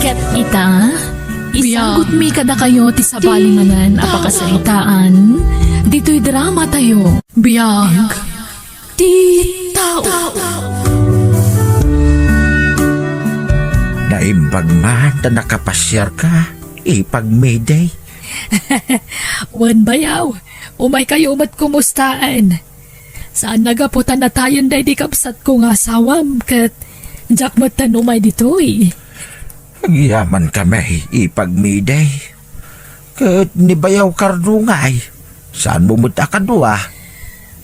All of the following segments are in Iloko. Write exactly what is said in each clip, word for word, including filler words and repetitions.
Ket ita, biag, isagut mi kadakayo ti sabali manen a pakasaritaan ditoy drama tayo. Biag ti tao. Naimbag man ta nakapasiarka, Ipag Midi. Wen, bayaw, umaykayo met kumustaen. Saan a gapu ta natayen daydi kabsatko nga asawam, ket diak metten umay ditoy. Agyamankami, Ipag Midi. Ket ni Bayaw Kardo ngay, saanmo met a kadua?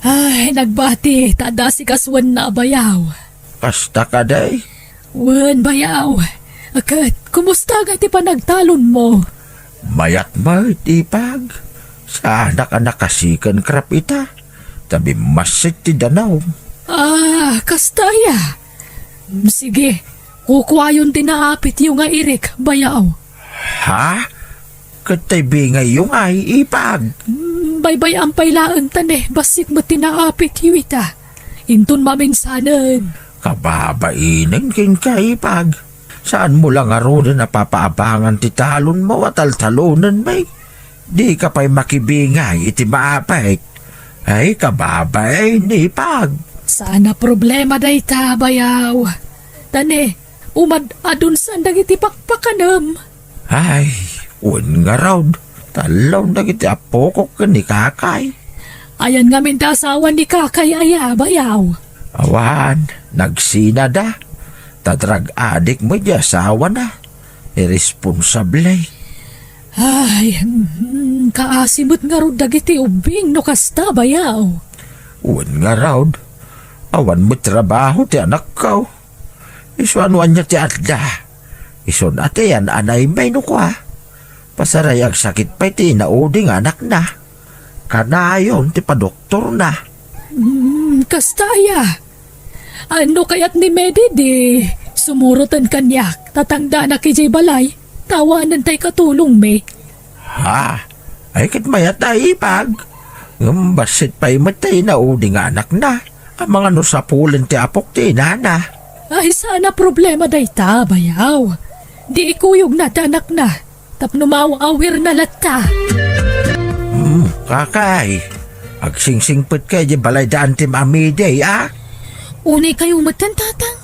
Ay, nagbati, ta adda asikasuenna a bayaw. Kasta kadi? Wen, bayaw. Ket, kumusta ngay ti panagtalonmo? Mayat met, Ipag. Saanak a nakasiken krap ita, ta bimmassit ti danum. Ah, kasta aya? Mm, sige, kukuayon ti naapityo nga irik, bayaw. Ha? Ket tay bingayyo ngay, Ipag? Mm, baybay-am pay laeng ta ne, bassit met ti naapityo ita. Inton maminsanen. Kababainen kenka, Ipag. Saanmo la ngaruden a papaabangan ti talonmo a taltalonenmi? Dika pay makibingay iti maapit. Ay, kababain, Ipag. Saan a problema dayta, bayaw. Ta ne, umad-adun san dagiti pakpakanem. Ay, wen ngarud, tallo dagiti apokok ken ni kakay. Ayan ngamin ti asawa ni kakay aya, bayaw? Awan, nagsinada. Ta drug addict met ti asawana. Irresponsable. Ay, mm, kaasi met ngarud dagiti ubbing no kasta, bayaw. Wen ngarud, awan met trabaho ti anakko. Isu a no ania ti adda. Isun a ti yan-anaymi no kua. Pasaray agsakit pay ti inaudi nga anakna. Kanayon ti padoktorna. Mm, kasta aya. Ano kayat ni Medi di sumuroten kaniak, tatangdanak idiay balay, ta awanen tay katulongmi. Ha? Ay, ket mayat a Ipag. Ngem bassit pay met ti inaudi nga anakna. Amangan no sapulen ti apok ti inana. Ay, saan a problema dayta, bayaw. Di ikuyogna ti anakna. Tapno maaw-awirna latta. Hmm, kakay. Agsingsingpetka idiay balay da Antim Amidey, a? Unay kayo metten, Tatang.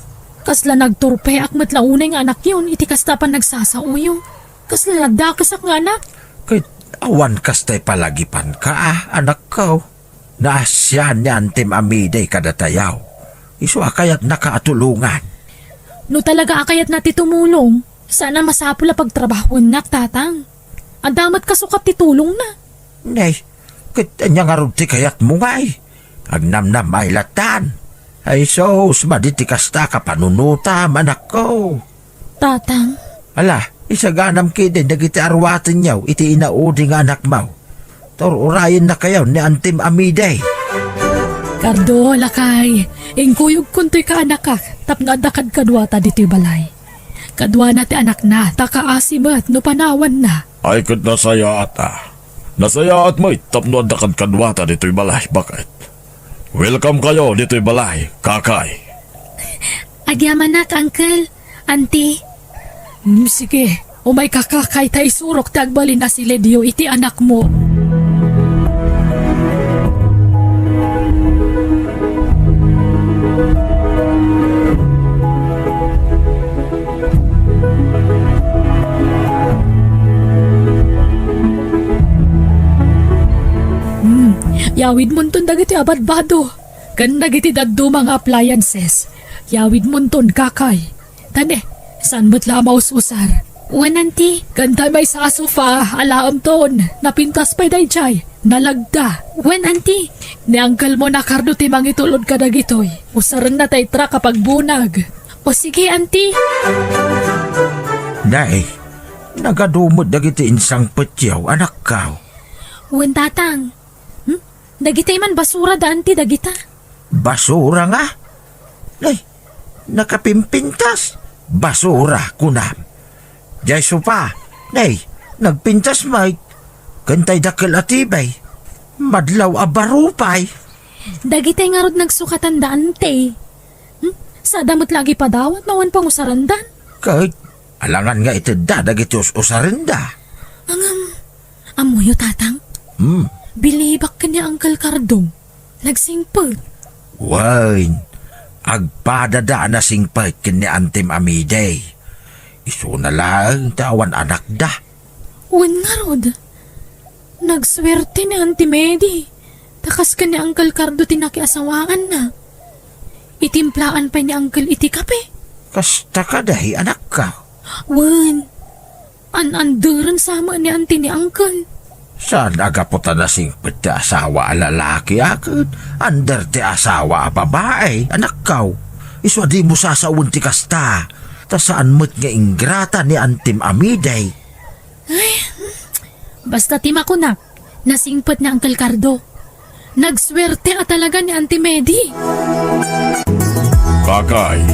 Kasla nagturpeak met la unay nga anakyon iti kasta a panagsasaoyo. Kasla nagdakesak nga anak. Ket awan kastay palagipanka, a, anakko. Naasian ni Antim Amidey kadatayaw. Isu a kayatnaka a tulongan. No talaga a kayatna ti tumulong, saan a masapul a pagtrabahuennak, Tatang. Adda met kasukat ti tulongna. Nay, ket ania ngarud ti kayatmo ngay? Agnamnamay lattan. Ay sus, madi ti kasta a kapanunotam, anakko. Tatang. Ala, isaganam ketdi dagiti aruatenyo iti inaudi nga anakmo. Ta ur-urayennakayo ni Antim Amidey. Kardo, lakay, inkuyogkon toy kaanakak tapno adda kadkaduata ditoy balay. Kaduana ti anakna, ta kaasi met no panawanna. Ay, ket nasayaat a. Nasayaat met tapno adda kadkaduata ditoy balay, baket. Welcome kayo ditoy balay, kakay. Agyamanak, uncle, auntie. Hmm, sige, umayka, kakay, ta isurok ti agbalin a siledyo iti anakmo. Hmm, yawidmonton dagiti abadbado ken dagiti dadduma nga appliances. Yawidmonton, kakay. Ta ne, saan met la a maus-usar? Wen, auntie. Ken tay maysa a sofa, alaemton. Napintas pay daydiay. Nalagda. Wen, auntie. Ni uncle mo a Kardo ti mangitulod kadagitoy. Usarenna tay truck a pagbunag. O sige, auntie. Nay, nagadu met dagiti insangpetyo, anakko. Wen, tatang. Hmm? Dagitay man basura da, auntie, dagita. Basura nga? Nay, nakapimpintas. Basura, kunam. Jay sofa, nay, nagpintas met. Ken tay dakkel a TV. Madlaw a baro pay. Dagitay ngarud nagsukatan da, auntie. Hmm? Sada met la agipadawat no awan pangusarandan. Ket Alangan nga itedda dagiti us-usarenda. Ngem, ammoyo, Tatang? Hmm. Bilibak ken ni Uncle Cardo. Nagsingpet. Wen, agpadada a nasingpet ken ni Antim Amide. Isuna laeng ti awan anakda. Wen ngarud, nagsuerte ni Auntie Medi, ta kas ken ni Uncle Cardo ti nakiasawaanna. Itimplaan pay ni Uncle iti kape. Kasta kadi, anakko? Wen, an-anderen sa met ni Auntie ni Uncle. Saan a gapu ta nasingpet ti asawa a lalaki a ket under ti asawa a babae, anakko? Isu a dimo sasawen ti kasta, ta saan met nga ingrata ni Antim Amide. Ay, basta ti makunak, nasingpet ni Uncle Cardo. Nagsuerte a talaga ni Auntie Medi. Kakay,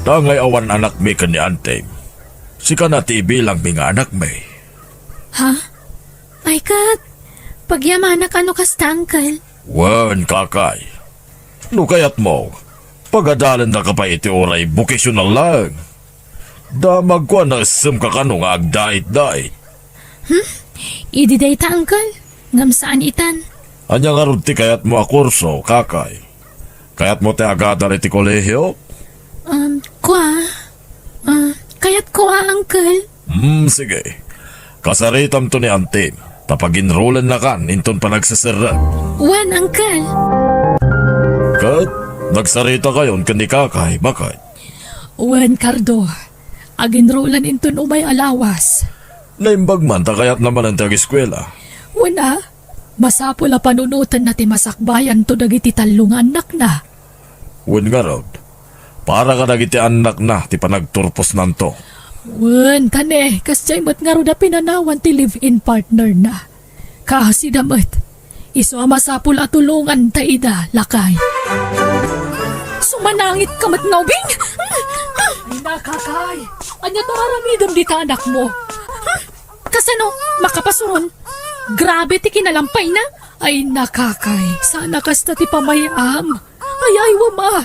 tangay awan anakmi ken ni Antim. Sika na ti ibilangmi nga anakmi. Ha? Ay ket, pagyamanak a no kasta, Uncle. Wen, Kakay. No kayatmo, pagadalendaka pay iti uray bokasional laeng. Damagko a naessemka kano nga agdait-dait. Hmm? Idi dayta, Uncle, ngem saan itan. Ania ngarud ti kayatmo a kurso, Kakay? Kayatmo ti agadal iti kolehio? Um, kua, ah, kayatko a, Uncle. Hmm, sige. Kasaritamto ni Antim, ta pag-enrollennakan inton panagseserrek. Wen, Uncle. Ket nagsaritakayon ken ni Kakay, baket? Wen, Cardo. Ag-enrollen inton umay a lawas. Naimbag man ta kayatna manen ti ageskuela. Wen a, masapul a panunotenna ti masakbayanto dagiti tallo nga annakna. Wen ngarud, para kadagiti annakna ti panagturposnanto. Wen, kane, kasdiay met ngarud a pinanawan ti live-in partnerna. Kaasida met. Isu a masapul a tulonganta ida, lakay. Sumanangit ka met nga ubing! Ay, nakakay! Ania ti aramidem dita anakmo? Kasano? Makapasuron? Grabe ti kinalampayna! Ay, nakakay! Saan a kasta ti pamayam! Ay, ay, wama!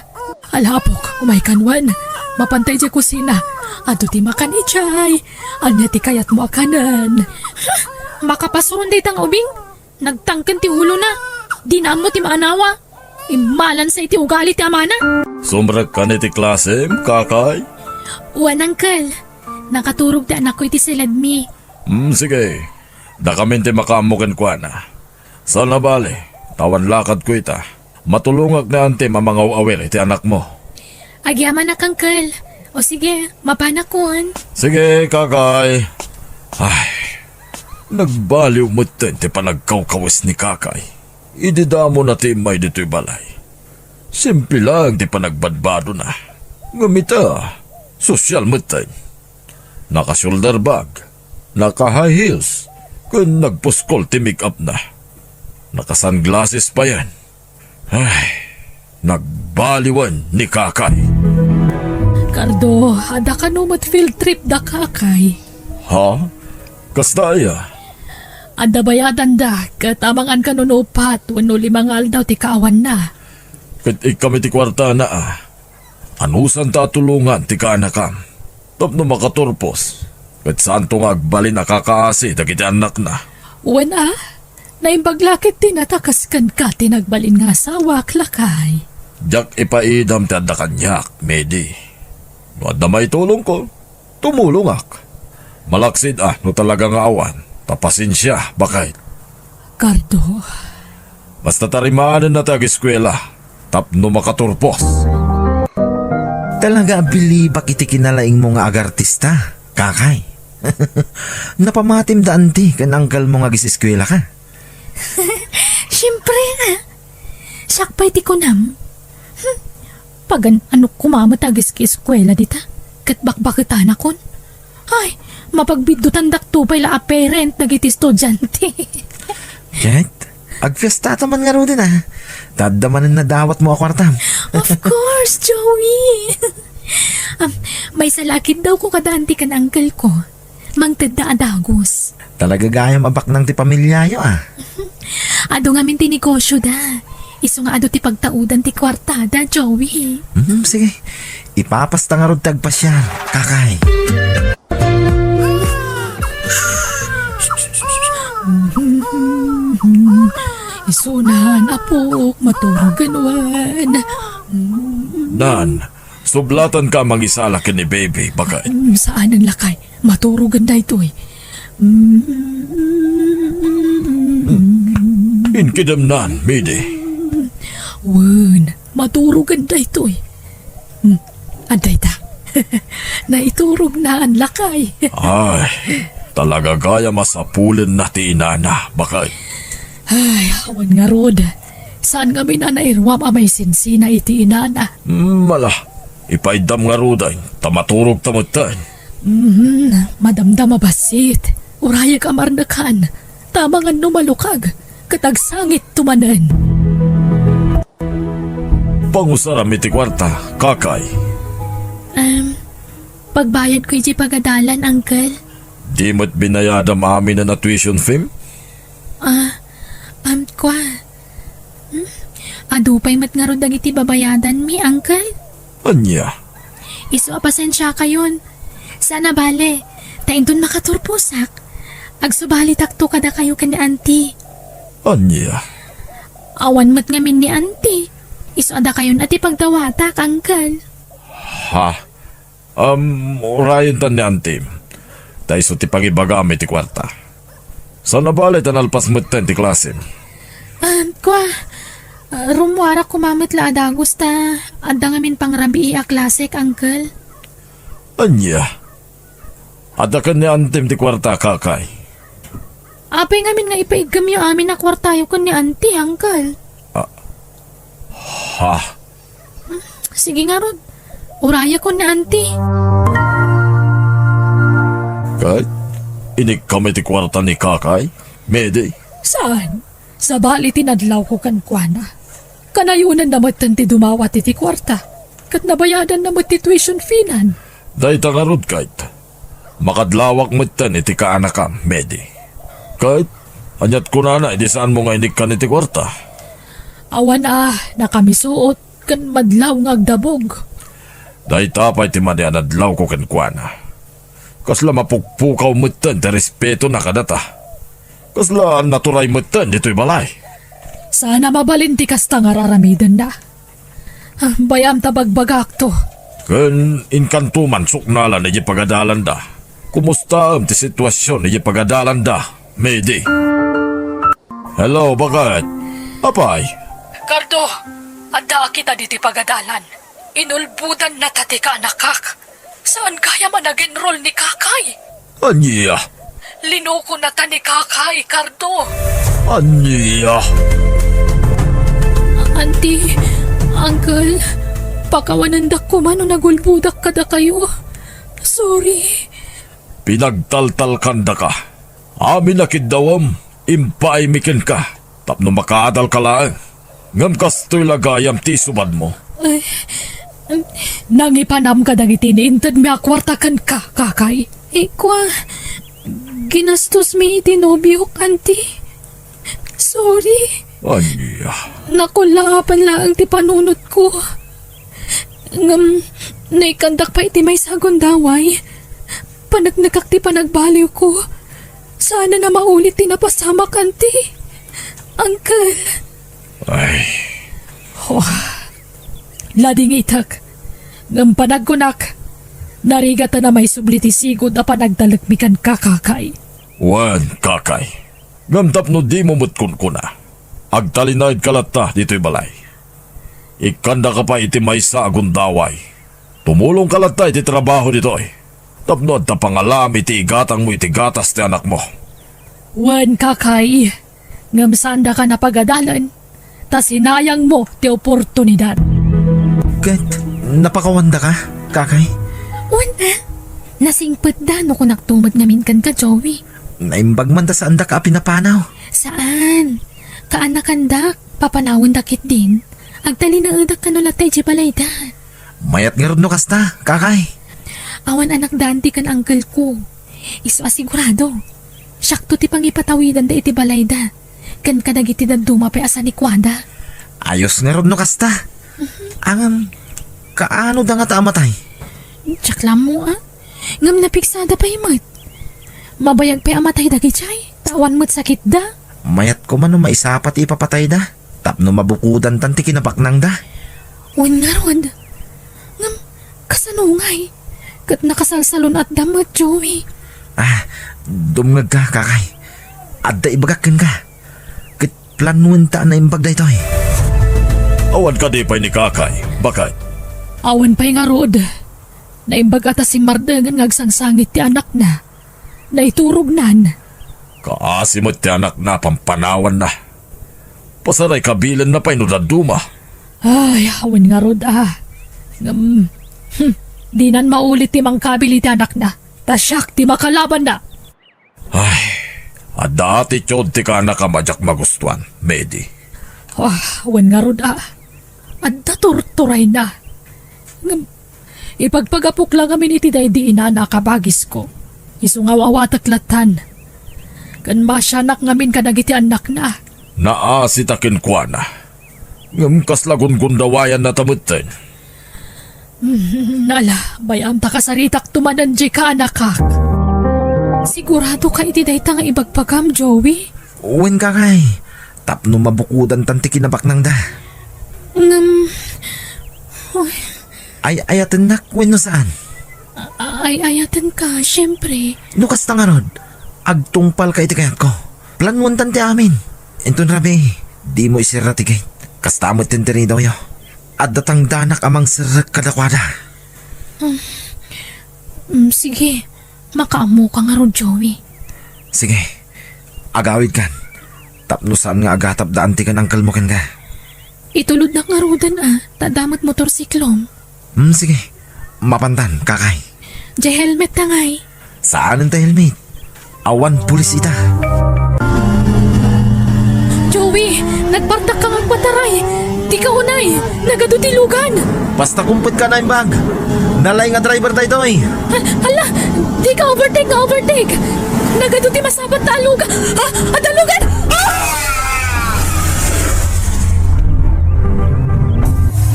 Alapok, umaykan wen. Mapanta idiay kusina. Adu ti makan idiay. Ania ti kayatmo a kanen? Makapasuron dayta nga ubing? Nagtangken ti ulona. Dina ammo ti maanawa. Immalansa iti ugali ti amana. Sumrekkan iti klasem, Kakay? Wen, Uncle. Nakaturog ti anakko iti siledmi. Hmm, sige. Dakamin ti makaammo kenkuana. Saan a bale, ta awan lakadko ita. Matulongak ni Antim a mangaw-awir iti anakmo. Agyamanak, Uncle. O sige, mapanakon. Sige, Kakay. Ay, nagbaliw metten ti panagkawkawes ni Kakay idi damona ti immay ditoy balay. Simple laeng ti panagbadbadona. Ngem ita, sosyal metten. Naka-shoulder bag, naka-high heels, ken nagpuskol ti make-up na. Naka-sunglasses payen. Ay, nagbaliwen ni Kakay. Cardo, adda kano met field trip da Kakay. Ha? Kasta aya? Adda bayadanda, ket amangan kano no upat wenno lima nga aldaw ti kaawanna. Ket ikkam iti kuartana a. Anusanta a tulongan ti kaanakam tapno makaturpos, ket saanto nga agbalin a kakaasi dagiti annakna. Wen a, naimbag la ket ti natakas kenka ti nagbalin nga asawak, lakay. Diak ipaidam ti adda kaniak, Medi. No adda maitulongko, tumulongak. Malaksid a no talaga nga awan, ta pasensia, baket. Cardo. Basta tarimaanenna ti ageskuela tapno makaturpos. Talaga a bilibak iti kinalaingmo nga agartista, Kakay. Napamatim da anti ken angkelmo nga agiseskuelaka? Siempre, ah. Siak pay ti kunam. Hmm. Pagan-anok koma met agiski-eskuela dita, ket bakbaketanakon. Ay, mapagbiddutandakto pay la a parent dagiti estudiante. Ket, agfiestata man ngaruden a. Ta adda manen nadawatmo a kuartam. Of course, Joey. Am, maysa la a kiddawko kada anti ken angkelko. Mangtedda a dagus. Talaga gayam a baknang ti pamiliayo a. Adu ngamin ti negosyoda. Isu nga adu ti pagtaudan ti kuartada, Joey. Hmm, sige. Ipapasta ngarud ti agpasiar, kakay. Isunan, apok, maturogen wen. Nan, sublatanka a mangisala ken ni Baby, baket. Mm, saanen, lakay. Maturogen daytoy. Mm. Inkidem nan, Midi. Wen, maturogen daytoy. Hmm, adda ita. Naiturognan, lakay. Ay, talaga gayam a sapulenna ti inana, baket. Ay, awan ngarud. Saan ngamin a nairuam a maisinsina iti inana? Hmm, ala, ipaiddam ngaruden, ta maturogta metten. Mhm, madamdama bassit. Urayek a marnekan. Ta amangan no malukag, ket agsangitto manen. Pangusaram iti kuarta, kakay. Em, pagbayadko iti pagadalan, uncle. Di met binayadam aminen a tuition fee? Ah, em, kua. Hmm? Adu pay met ngarud dagiti babayadanmi, uncle? Ania? Isu a pasensiakayon. Saan a bale, ta inton makaturposak, agsubalitakto kadakayo ken ni auntie. Ania? Awan met ngamin ni auntie. Isu a dakayon a ti pagdawatak, uncle. Ha? Um, urayentan ni auntie. Ta isu ti pangibagam iti kuarta. Saan a bale ta nalpas metten ti klasem. Ah, kua, ah, rummuarak koma met la a dagus ta adda ngamin pangrabii a klasek, uncle. Ania? Adda ken ni auntie ti kuarta, kakay? Apay ngamin nga ipaiggemyo amin a kuartayo ken ni auntie, uncle? Ah. Ha? Sige ngarud, urayakon ni auntie. Ket, inikkam iti kuarta ni kakay, Medi? Saan? Sabali ti nadlawko kenkuana. Kanayonanna metten ti dumawat iti kuarta, ket nabayadanna met ti tuition fee-nan. Dayta ngarud, ket, makadlawak metten iti kaanakam, Medi. Ket, aniat kunana idi saanmo nga inikkan iti kuarta? Awan a, nakamisuot ken madlaw nga agdabog. Dayta pay ti madi a nadlawko kenkuana. Kasla mapukpukaw metten ti respetona kadata. Kasla naturay metten ditoy balay. Saan a mabalin ti kasta nga ar-aramidenna. Ah, bay-am ta bagbagakto. Ken inkanto man suknalan idiay pagadalanda. Kumustaem ti situasion idiay pagadalanda, Medi? Hello, baket? Apay? Cardo, addaak ita ditoy pagadalan. Inulbodannata ti kaanakak. Saan gayam a nag-enroll ni kakay? Ania? Linukonata ni kakay, Cardo. Ania? Auntie, uncle, pakawanendak koma no nagulbodak kadakayo. Sorry. Pinagtaltalkandaka. Amin a kiddawem, impaaymi kenka, tapno makaadalka laeng. Ngem kastoy la gayam ti isubadmo. Ay, nangipanam kadagiti inintedmi a kuarta kenka, kakay. Ikua, ginastosmi iti nobiok, auntie. Sorry. Ania? Nakullaapan laeng ti panunotko. Ngem, naikkandak pay iti maysa a gundaway. Paneknekak ti panagbaliwko. Saanen a maulit ti napasamak, auntie. Uncle. Ay. Oh. Ladingitek. Ngem panagkunak, narigat a namaisubli ti sigud a panagtalekmi ken kakay. Wen, kakay. Ngem tapno dimo met kunkuna, agtalinaedka latta ditoy balay. Ikkandaka pay iti maysa a gundaway. Tumulongka latta iti trabaho ditoy, tapno adda pangalaam iti igatangmo iti gatas ti anakmo. Wen, kakay, ngem saandaka a pagadalen, ta sinayangmo ti oportunidad. Ket napakawandaka, kakay? Wen, a. Nasingpetda no kunakto met ngamin kenka, Joey. Naimbag man ta saandaka a pinapanaw. Saan? Kaanakandak, papanawendak ketdin. Agtalinaedak kano latta idiay balayda. Mayat ngarud no kasta, kakay. Awan anakda auntie ken uncle ko. Isu a sigurado. Siakto ti pangipatawidanda iti balayda. Ken kadagiti dadduma pay a sanikuada. Ayos ngarud no kasta. Mhm. Ngem, Kaano da ngata a matay? Diak la ammo, a. Ngem napigsada pay met. Mabayag pay a matay dagidiay, ta awan met sakitda. Mayat koma no maisapa ti ipapatayda, tapno mabukodantan ti kinabaknangda. Wen ngarud. Ngem, kasano ngay? Ket nakasalsalun-atda met, Joey. Ah, dumngegka, kakay. Adda ibagak kenka. Ket planuenta a naimbag daytoy. Awan kadi pay ni kakay, baket? Awan pay ngarud. Naimbag a ta simmardengen nga agsangsangit ti anakna. Naiturognan. Kaasi met ti anakna a pampanawanna. Pasaray kabilenna pay no dadduma. Ay, awan ngarud, a. Ngem, hmm, dinan maulit ti mangkabil iti anakna. Ta siak ti makalabanna. Ay, adda attitude ti kaanakam a diak magustuan, Medi. Ah, wen ngarud, a. Adda turturayna. Ngem, ipagpagapok la ngamin iti daydi inana a kabagisko. Isu nga aw-awatek lattan. Ken masianak ngamin kadagiti annakna. Naasita kenkuana. Ngem kasla gunggundawayannata metten. Mm, ala, bay-am ta kasaritakto manen dika, anakak. Siguradoka iti dayta nga ibagbagam, Joey? Wen, kakay, tapno mabukodantan ti kinabaknangda. Ngem, oy. Ay-ayatennak wenno saan? A-, ay-ayatenka, siempre. No kasta ngarud, agtungpalka iti kayatko. Planuantan ti amin. Inton rabii, dimo isirra ti gate. Kasta met ti ridawyo. Adda tangdanak a mangserrek kadakuada. Hmm. Mm, sige. Makaammoka ngarud, Joey. Sige. Agawidkan. Tapno saan nga agatap da anti ken angkelmo kenka. Itulodnak ngaruden, a, ta adda met motorsiklom. Hmm, sige. Mapantan, kakay. Diay helmet ta ngay. Saanen ta helmet? Awan pulis ita. Joey, nagbartakka nga agpataray. Dika unay, nagadu ti lugan. Basta kumpetka a naimbag. Nalaing a driver daytoy. Ha-, hala, dika overtake nga overtake. Nagadu ti masabat ta aluga. Ha? Adda lugan? Ah!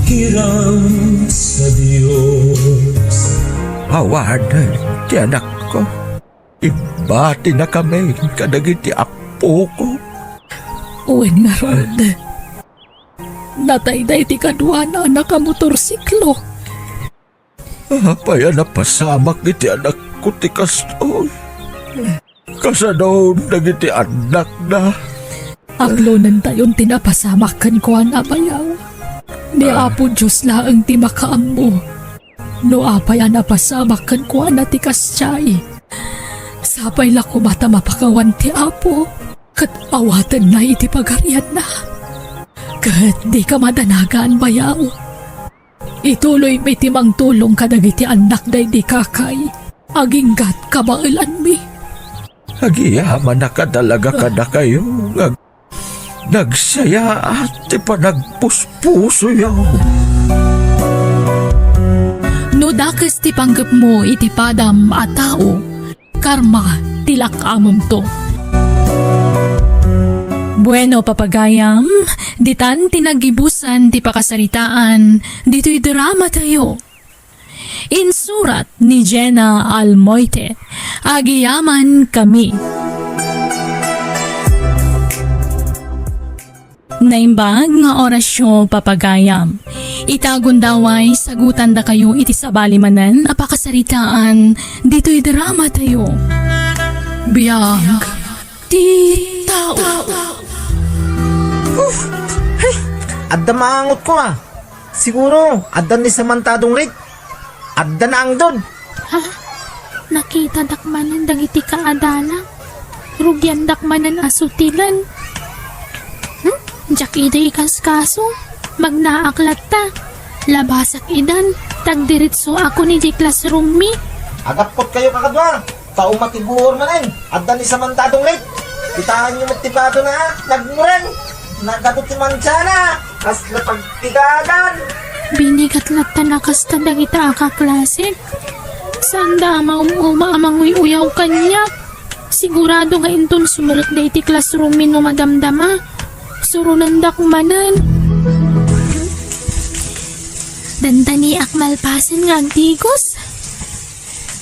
Hiram sa Dios. Awanen ti anakko. Ibbatinakami kadagiti appoko. Wen ngarud, natayda iti kaduana a nakamotorsiklo. Apay a napasamak iti anakko ti kastoy? Kasano dagiti annakna? Aklonentayon ti napasamak kenkuana, bayaw. Ni Ah. Apo Dios laeng ti makaammo. No apay a napasamak kenkuana ti kasdiay, sapay la koma ta mapakawan ti Apo, ket awatenna iti pagarianna. Ket dika madanagan, bayaw. Ituloymi ti mangtulong kadagiti annak daydi kakay, aginggat kabaelanmi. Agyamanak a talaga kadakayo nga nagsayaat ti panagpuspusoyo. No dakes ti panggepmo iti padam a tao, karma ti lak-amemto. Bueno, papagayam, ditan ti naggibusan ti pakasaritaan ditoy drama tayo. Insurat ni Jenna Almoite. Agyamankami. Naimbag nga orasyo, papagayam. Ita gundaway, sagutandakayo iti sabali manen a pakasaritaan ditoy drama tayo. Biag ti tao. Uf! Hey! Adda maangotko, a. Siguro, adda ni Samantha Dungrit. Adda naangdon. Ha? Nakitadak manen dagiti kaadalam. Rugiandak manen a sutilen. Hmm? Diak idi ikaskaso. Magnaak latta. Labasak idan. Tagdiritso ako ni di classroom mi. Agappot kayo kakadua. Ta umatibuor manen, adda ni Samantha Dungrit. Kitaenyo met ti patona, nagmureng. Nagadu ti mansiana, kasla pagtigadan. Binigat latta a kasta dagita a kaklasek. Saanda a maum-uma a manguy-uyaw kaniak. Sigurado nga inton sumrek daydi classroom mi no madamdama. Suronendak manen. Dandaniak malpasen nga agdigos.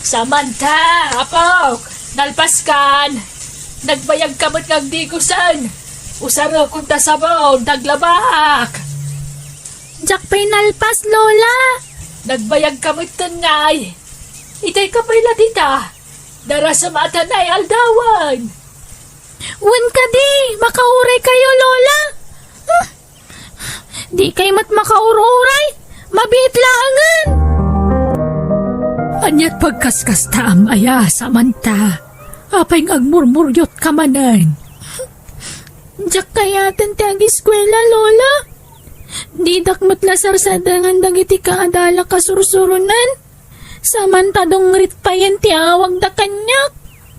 Samantha, apok, nalpaskan. Nagbayagka met nga agdigosen. Usarekon ta sabon, ta aglabak. Diak pay nalpas, Lola. Nagbayagka metten ngay. Itay ka pay la dita. Darasem a tanay aldawen. Wen kadi, makauray kayo, Lola. Hmm. Di kay met makaururay. Mabiit laengen. Aniat pagkaskastaam aya, Samantha? Apay nga agmurmuriot ka manen? Diak kayaten ti agiskuela, Lola. Didak met la sarsadangan dagiti kaadalak a sursuronen. Samantha dungrit payen ti awagda kaniak.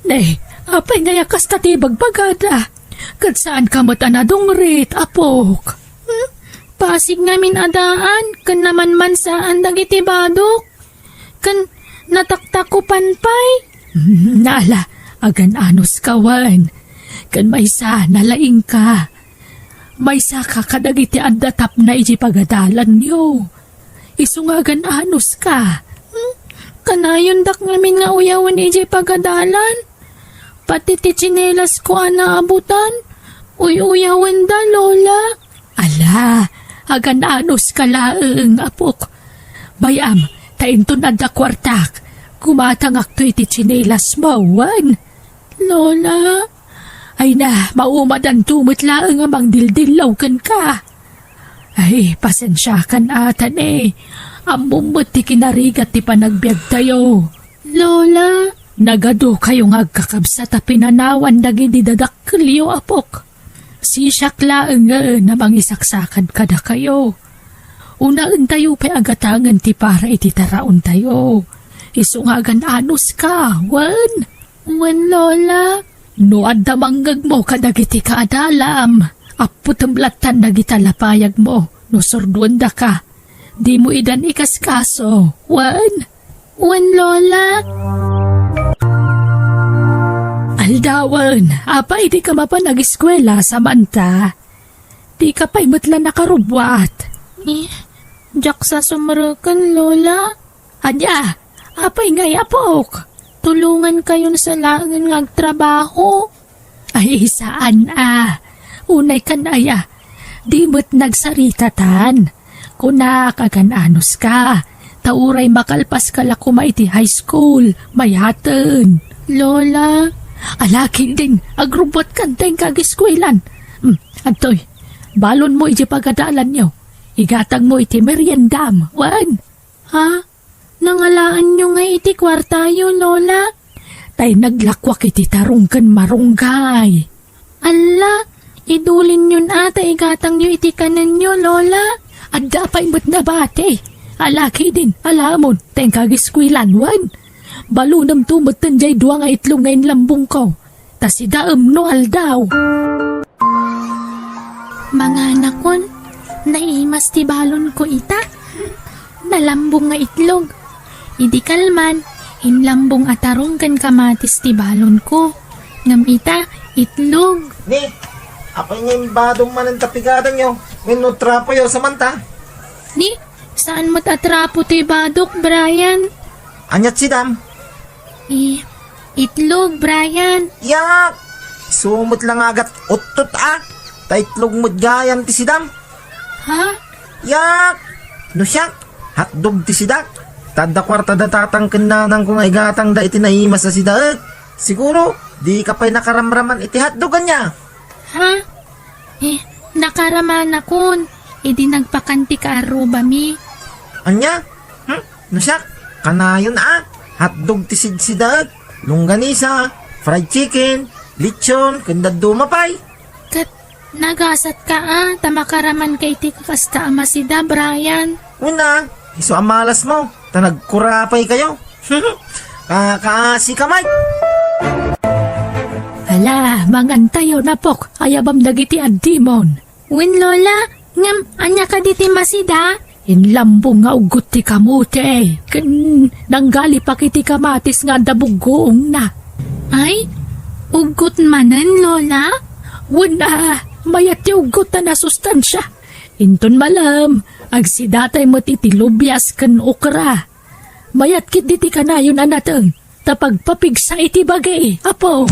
Ne, apay nga kasta ti ibagbagada? Ket saanka met a nadungrit, apok. Hmm? Pasig ngamin a daan, ken namanmansaan dagiti badok. Ken nataktakupan pay. Hmm, ala, agan-anos ka wen. Ken maysa, nalaingka. Maysaka kadagiti adda tapna idiay pagadalanyo. Isu nga agan-anos ka. Hmm? Kanayondak ngamin nga uyawen idiay pagadalan. Pati ti tsinelasko a naabutan, uy-uyawenda, Lola. Ala, agan-anos ka laeng, apok. Bay-am, ta inton adda kuartak, gumatangakto iti tsinelasmo, wen? Lola. Ay na, maumadanto met laeng a mangdildillaw kenka. Ay, pasensiakan a, Tane. Ammom met ti kinarigat ti panagbiagtayo. Lola. Nagadukayo nga agkakabsat a pinanawan dagiti dadakkelyo, apok. Sisiak laengen a mangisaksakad kadakayo. Unaentayo pay a gatangen ti para iti taraontayo. Isu nga agan-anos ka, wen? Wen, Lola. No adda mangngegmo kadagiti kaadalam, apputem lattan dagita lapayagmo no surduendaka. Dimo idan ikaskaso, wen? Wen, Lola. Aldawen, apay dika mapan agiskuela, Samantha? Dika pay met la nakarubbuat. Eh, diak sa sumreken, Lola. Ania? Apay ngay, apok? Tulongankayon sa laengen nga agtrabaho. Ay, saan a. Unay kan aya. Di met nagsaritatan. Kunak, agan-anos ka. Ta uray makalpas ka la koma iti high school, mayaten. Lola. Ala, Kilding, agrubbuat kan teng kagiskuelan. Hmm, adtoy, balonmo iti pagadalanyo. Igatangmo iti meriendam, wen? Ha? Nangalaanyo nga iti kuartayo, Lola? Tay naglakuak iti tarong ken marunggay. Alla, idulinyon a ta igatangyo iti kanenyo, Lola. Adda pay met nabati. Ala kidin, alamon, teng kagiskuelan, wen? Balonem to metten jay dua nga itlog nga inlambongko. Ta sidaem no aldaw. Manganakon, naimas ti balonko ita. Nalambong nga itlog. Idi kalman, inlambong a tarong ken kamatis ti balonko. Ngem ita, itlog. Ni, apay nga imbadom manen ta pigadanyo? Wenno trapoyo, Samantha? Ni, saan met a trapo ti badok, Brian? Aniat sidam? Eh, itlog, Brian. Yak! Isu met la nga agat uttot a. Ta itlog met gayam ti sidam. Ha? Yak! No siak, hotdog ti sidak. Ta adda kuarta da tatang ken nanangko nga igatangda iti naimas a sidaek. Siguro, dika pay nakaramraman iti hotdog, ania? Ha? Eh, nakaramanakon. Idi nagpakan ti kaarrubami. Ania? Hmm? No siak, kanayon a. Hotdog ti sidsidaek, longganisa, fried chicken, lechon, ken dadduma pay. Ket nagasatka a, ta makaramanka iti kakasta a masida, Brian. Wen a, isu a malasmo, ta nagkurapaykayo. Kakaasika met. Ala, mangantayo, napok, ayabam dagiti addimon. Wen, Lola, ngem ania kadi ti masida? Inlambong nga uggot ti kamote, ken nanggalipak iti kamatis nga adda buggoongna. Ay, uggot manen, Lola? Wen a, mayat ti uggot a nasustansia. Inton malem, agsidatay met iti lubias ken okra. Mayat ketdi ti kanayon a nateng, ta pagpapigsa iti bagi, Apo.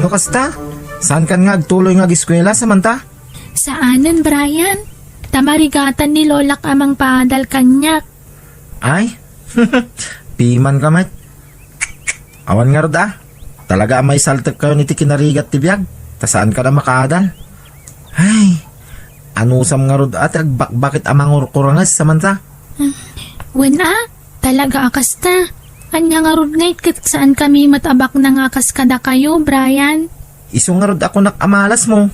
No kasta, saankan nga agtuloy nga ageskuela, Samantha? Saanen, Brian. Ta marigatan ni Lolak a mangpaadal kaniak. Ay? Pimanka met. Awan ngarud a. Talaga a maisaltekkayon iti kinarigat ti biag, ta saankan a makaadal. Ay, anusam ngarud a ti agbakbakit a mangurkuranges, Samantha? Hmm. Wen a, talaga a kasta. Ania ngarud ngay ket saankami met a baknang a kas kadakayo, Brian? Isu ngarud a kunak a malasmo.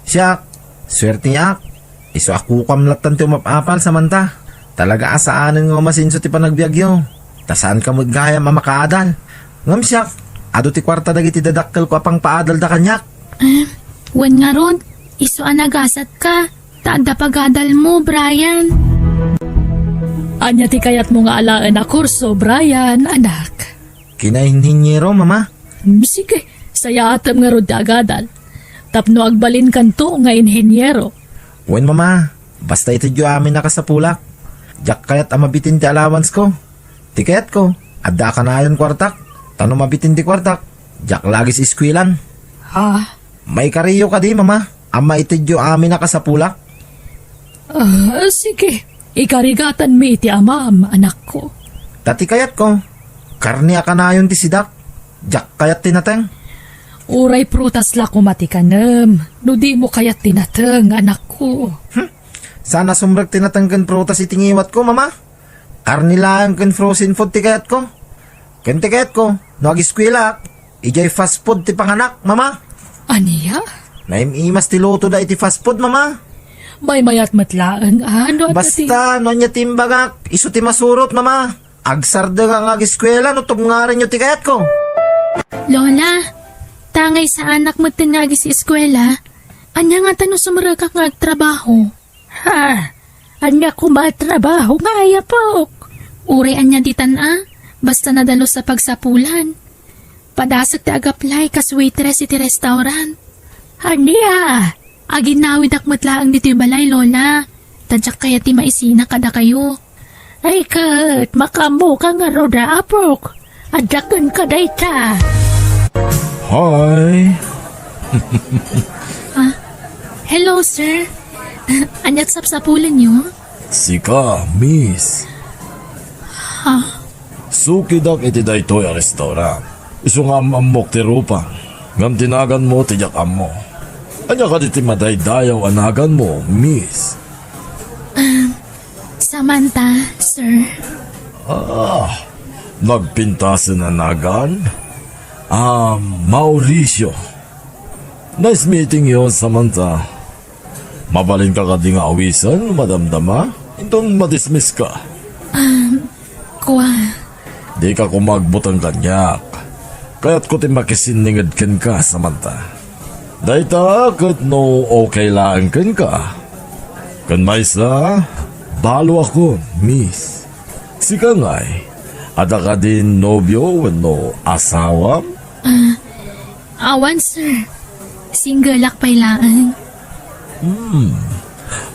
Siak, suerteak. Isu a kukuam lattan ti umap-apal, Samantha. Talaga a saanen nga umasenso ti panagbiagyo. Ta saanka met gayam a makaadal. Ngem siak, adu ti kuarta dagiti dadakkelko a pangpaadalda kaniak. Ah, wen ngarud, isu a nagasatka, ta adda pagadalmo, Brian. Ania ti kayatmo nga alaen a kurso, Brian, anak? Kinainhiniero, Mama. Hmm, sige, sayaatem ngarud ti agadal. Tapno agbalinkanto nga inhiniero. Wen, Mama, basta itedyo amin a kasapulak. Diak kayat a mabitin ti allowancesko. Ti kayatko, adda a kanayon kuartak. Ta no mabitin ti kuartak, diak la ages-eskuelan. Ha? Maikariyo kadi, Mama, a maitedyo amin a kasapulak? Ah, sige. Ikarigatanmi iti amam, anakko. Ta ti kayatko, karne a kanayon ti sidak. Diak kayat ti nateng. Uray prutas la koma ti kanem, no dimo kayat ti nateng, anakko. Hmm. Saan a sumrek ti nateng ken prutas iti ngiwatko, Mama. Karne laeng ken frozen food ti kayatko. Ken ti kayatko, no ageskuelaak, idiay fast food ti panganak, Mama. Ania? Naim-imas ti lutoda iti fast food, Mama. Maymayat met laeng, a, no adda ti Basta, no ania ti imbagak, isu ti masurot, Mama. Agsardengak nga ageskuela no tubngarenyo ti kayatko. Lola, ta ngay saanak metten nga ages-eskuela, ania ngata no sumrekak nga agtrabaho? Ha? Ania koma a trabaho ngay, apok? Uray ania ditan a, basta nadalus a pagsapulan. Padasek ti agaplay kas waitress iti restaurant. Ania? Aginawidak met laeng ditoy balay, Lola. Ta diak kayat ti maisina kadakayo. Ay ket, makaammoka ngarud a, apok. Adda kenka dayta. Hi. Ah, hello, sir. Ania ti sapsapulenyo? Sika, miss. Ha? Sukidak iti daytoy a restaurant. Isu nga am-ammok ti rupam. Ngem ti naganmo ti diak ammo. Ania kadi ti madaydayaw a naganmo, miss? Um, Samantha, sir. Ah, nagpintasen a nagan? Ah, Mauricio. Nice meeting you, Samantha. Mabalinka kadi nga awisen, madamdama? Inton madismiss ka. Um, kua. Dika koma agbuteng kaniak. Kayatko ti makisinninged kenka, Samantha. Dayta ket no okay laeng kenka. Ken maysa, balo akon, miss. Sika ngay, adda kadin nobio wenno asawam? Ah, awan, sir. Singleak pay laeng. Hmm.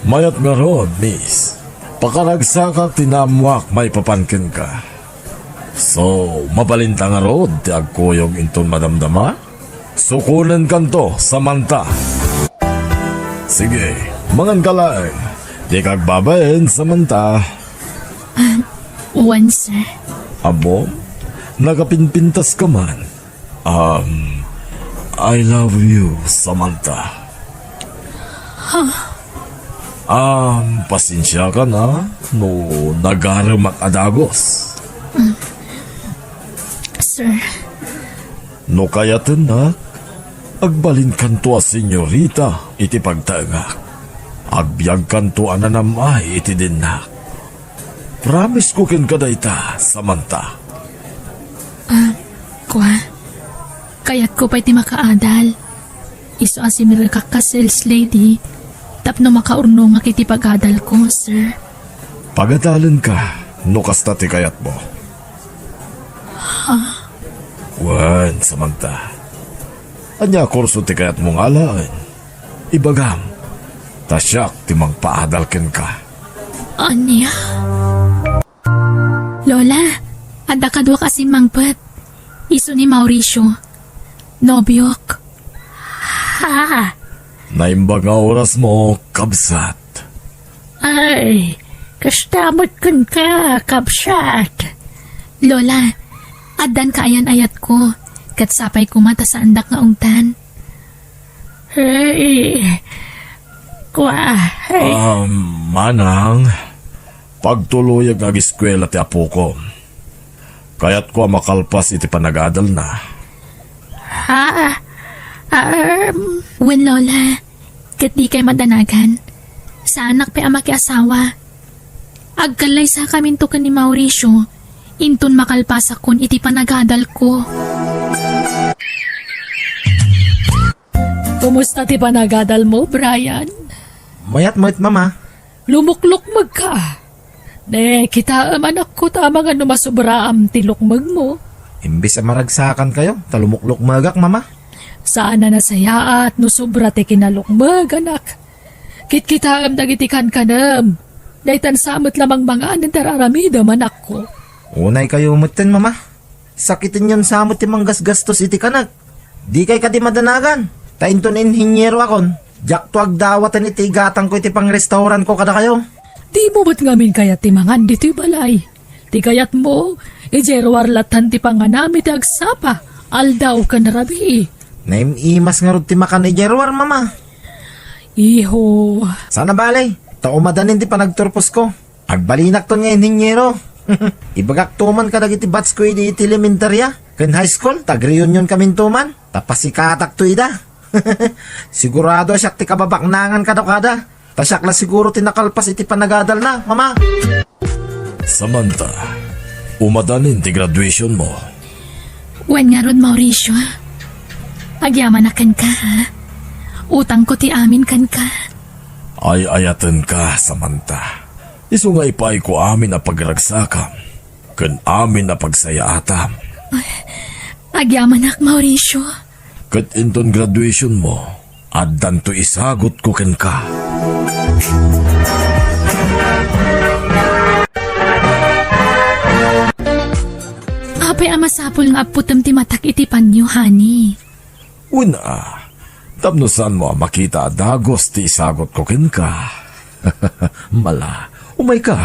Mayat ngarud, miss. Pakaragsakak ti naammoak maipapan kenka. So, mabalinta ngarud ti agkuyog inton madamdama? Sukonenkanto, Samantha. Sige, manganka laeng. Dika agbabain, Samantha. Ah, wen, sir. Ammom, nakapinpintaska man. Um, I love you, Samantha. Huh? Um, pasensiakan a no nagaremak a dagus. Mm. Sir. No kayatennak, agbalinkanto a senyorita iti pagtaengak. Agbiagkanto a nanam-ay iti dinnak. Promise ko kenka dayta, Samantha. Ah, kua, kayatko pay ti makaadal. Isu a simrekak kas sales lady tapno makaurnongak iti pag-adalko, sir. Pagadalenka no kasta ti kayatmo. Ha? Wen, Samantha. Ania kurso ti kayatmo nga alaen? Ibagam, ta siak ti mangpaadal kenka. Ania? Lola, adda kaduak a simmangpet. Isu ni Mauricio. Nobiok. Ha? Naimbag nga orasmo, kabsat. Ay, kasta met kenka, kabsat. Lola, addan kaayan-ayatko, ket sapay koma ta saandak nga ungtan. Ay, kua, ay. Ah, manang, pagtuloyek nga ageskuela ti apoko. Kayatko a makalpas iti panagadalna. Ha? Um. Wen, Lola, ket dikay madanagan. Saanak pay a makiasawa. Agkallaysakaminto ken ni Mauricio, inton makalpasakon iti panagadalko. Kumusta ti panagadalmo, Brian? Mayat met, Mama. Lumuklukmegka. Ne, kitaem, anakko, ta amangan no masubraam ti lukmegmo. Imbes a maragsakankayo, ta lumuklukmegak, Mama. Saan a nasayaat no sobra ti kinalukmeg, anak. Kitkitaem dagiti kankanem. Daytan sa met la mangmangan ti ar-aramidem, anakko. Unaykayo metten, Mama. Sakitenyon sa met ti manggasgastos iti kanek. Dikay kadi madanagan, ta inton inhinyero akon, diakto agdawaten iti igatangko iti pangrestauranko kadakayo. Dimo met ngamin kayat ti mangan ditoy balay. Ti kayatmo, idiay ruar lattan ti panganam iti agsapa, aldaw ken rabii. Naim-imas ngarud ti makan idiay ruar, Mama. Iho. Saan a bale, ta umadanin ti panagturposko. Agbalinakton nga inhinyero. Ibagakto man kadagiti batchko idi iti elementaria ken high school, ta agreunionkaminto man, ta pasikatakto ida. Sigurado a siak ti kababaknangan kadakada, ta siak la siguro ti nakalpas iti panagadalna, Mama. Samantha, umadanin ti graduationmo. Wen ngarud, Mauricio. Agyamanak kenka, ha? Utangko ti amin kenka. Ay-ayatenka, Samantha. Isu nga ipaayko amin a pagragsakam ken amin a pagsayaatam. Agyamanak, Mauricio. Ket inton graduationmo, addanto isagutko kenka. Apay a masapul nga apputem ti matak iti panyo, honey? Wen a, tapno saanmo a makita a dagus ti isagutko kenka. Mala, umayka.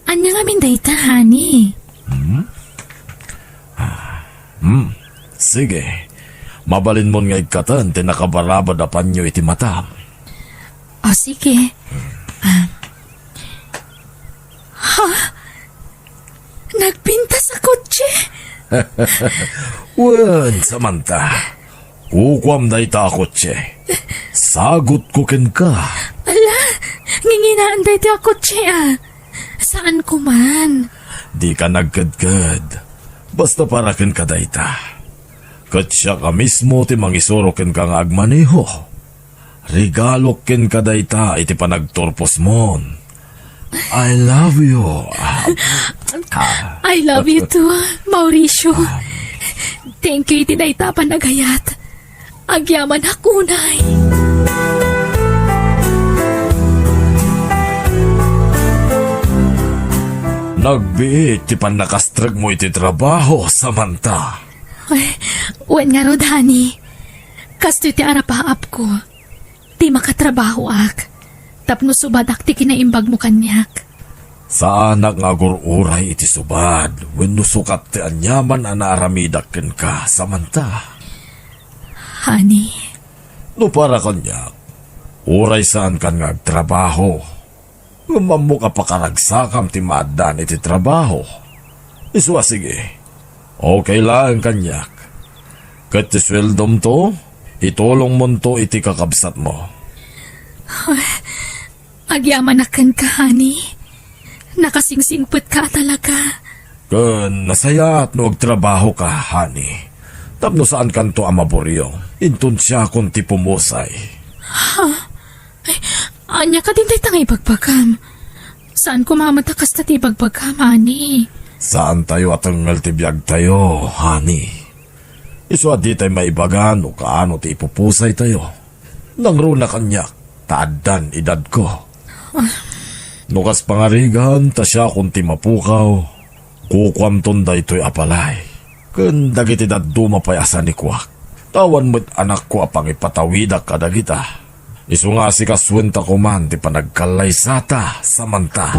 Ania ngamin dayta, honey? Hmm? Ah, hmm. Sige. Mabalinmon nga ikkaten ti nakabarabad a panyo iti matam. O, sige. Ah. Ha? Nagpintas a kotse? Wen, Samantha. Kukuam dayta a kotse. Sagutko kenka. Ala, nginginaan dayta a kotse, ah. Saanko man. Dika nagkedked. Basta para kenka dayta. Ket siak a mismo ti mangisuro kenka nga agmaneho. Regalok kenka dayta iti panagturposmon. I love you. Ah, ah. I love you too, Mauricio. Ah. Thank you iti dayta a panagayat. Agyamanak unay. Nagbiit ti pannakastregmo iti trabaho, Samantha. Ay, wen ngarud, honey. Kastoy ti arapaapko. Ti makatrabahoak tapno subadak ti kinaimbagmo kaniak. Saanak nga agur-uray iti subad wenno sukat ti aniaman a naaramidak kenka, Samantha. Honey. No para kaniak, uray saankan nga agtrabaho, ngem ammok a pakaragsakam ti maaddaan iti trabaho. Isu a sige, okay laeng kaniak. Ket ti sueldomto, itulongmonto iti kakabsatmo. Agyamanak kenka, honey. Nakasingsingpetka a talaga. Ken nasayaat no agtrabahoka, honey. Tapno saankanto a maburyo. Inton siakon ti pumusay. Ha? Ay, ania kadin dayta nga ibagbagam? Saan koma met a kasta ti ibagbagam, honey? Saantayo a tengngel ti biagtayo, honey. Isu a ditay maibaga no kaano ti ipupusaytayo. Nangruna kaniak ta addan edadko. No kas pangarigan ta siakon ti mapukaw, kukuamton daytoy a balay ken dagiti dadduma pay a sanikuak. Ta awan met anakko a pangipatawidak kadagita. Isu nga asikasuenta koman ti panagkallaysata, Samantha.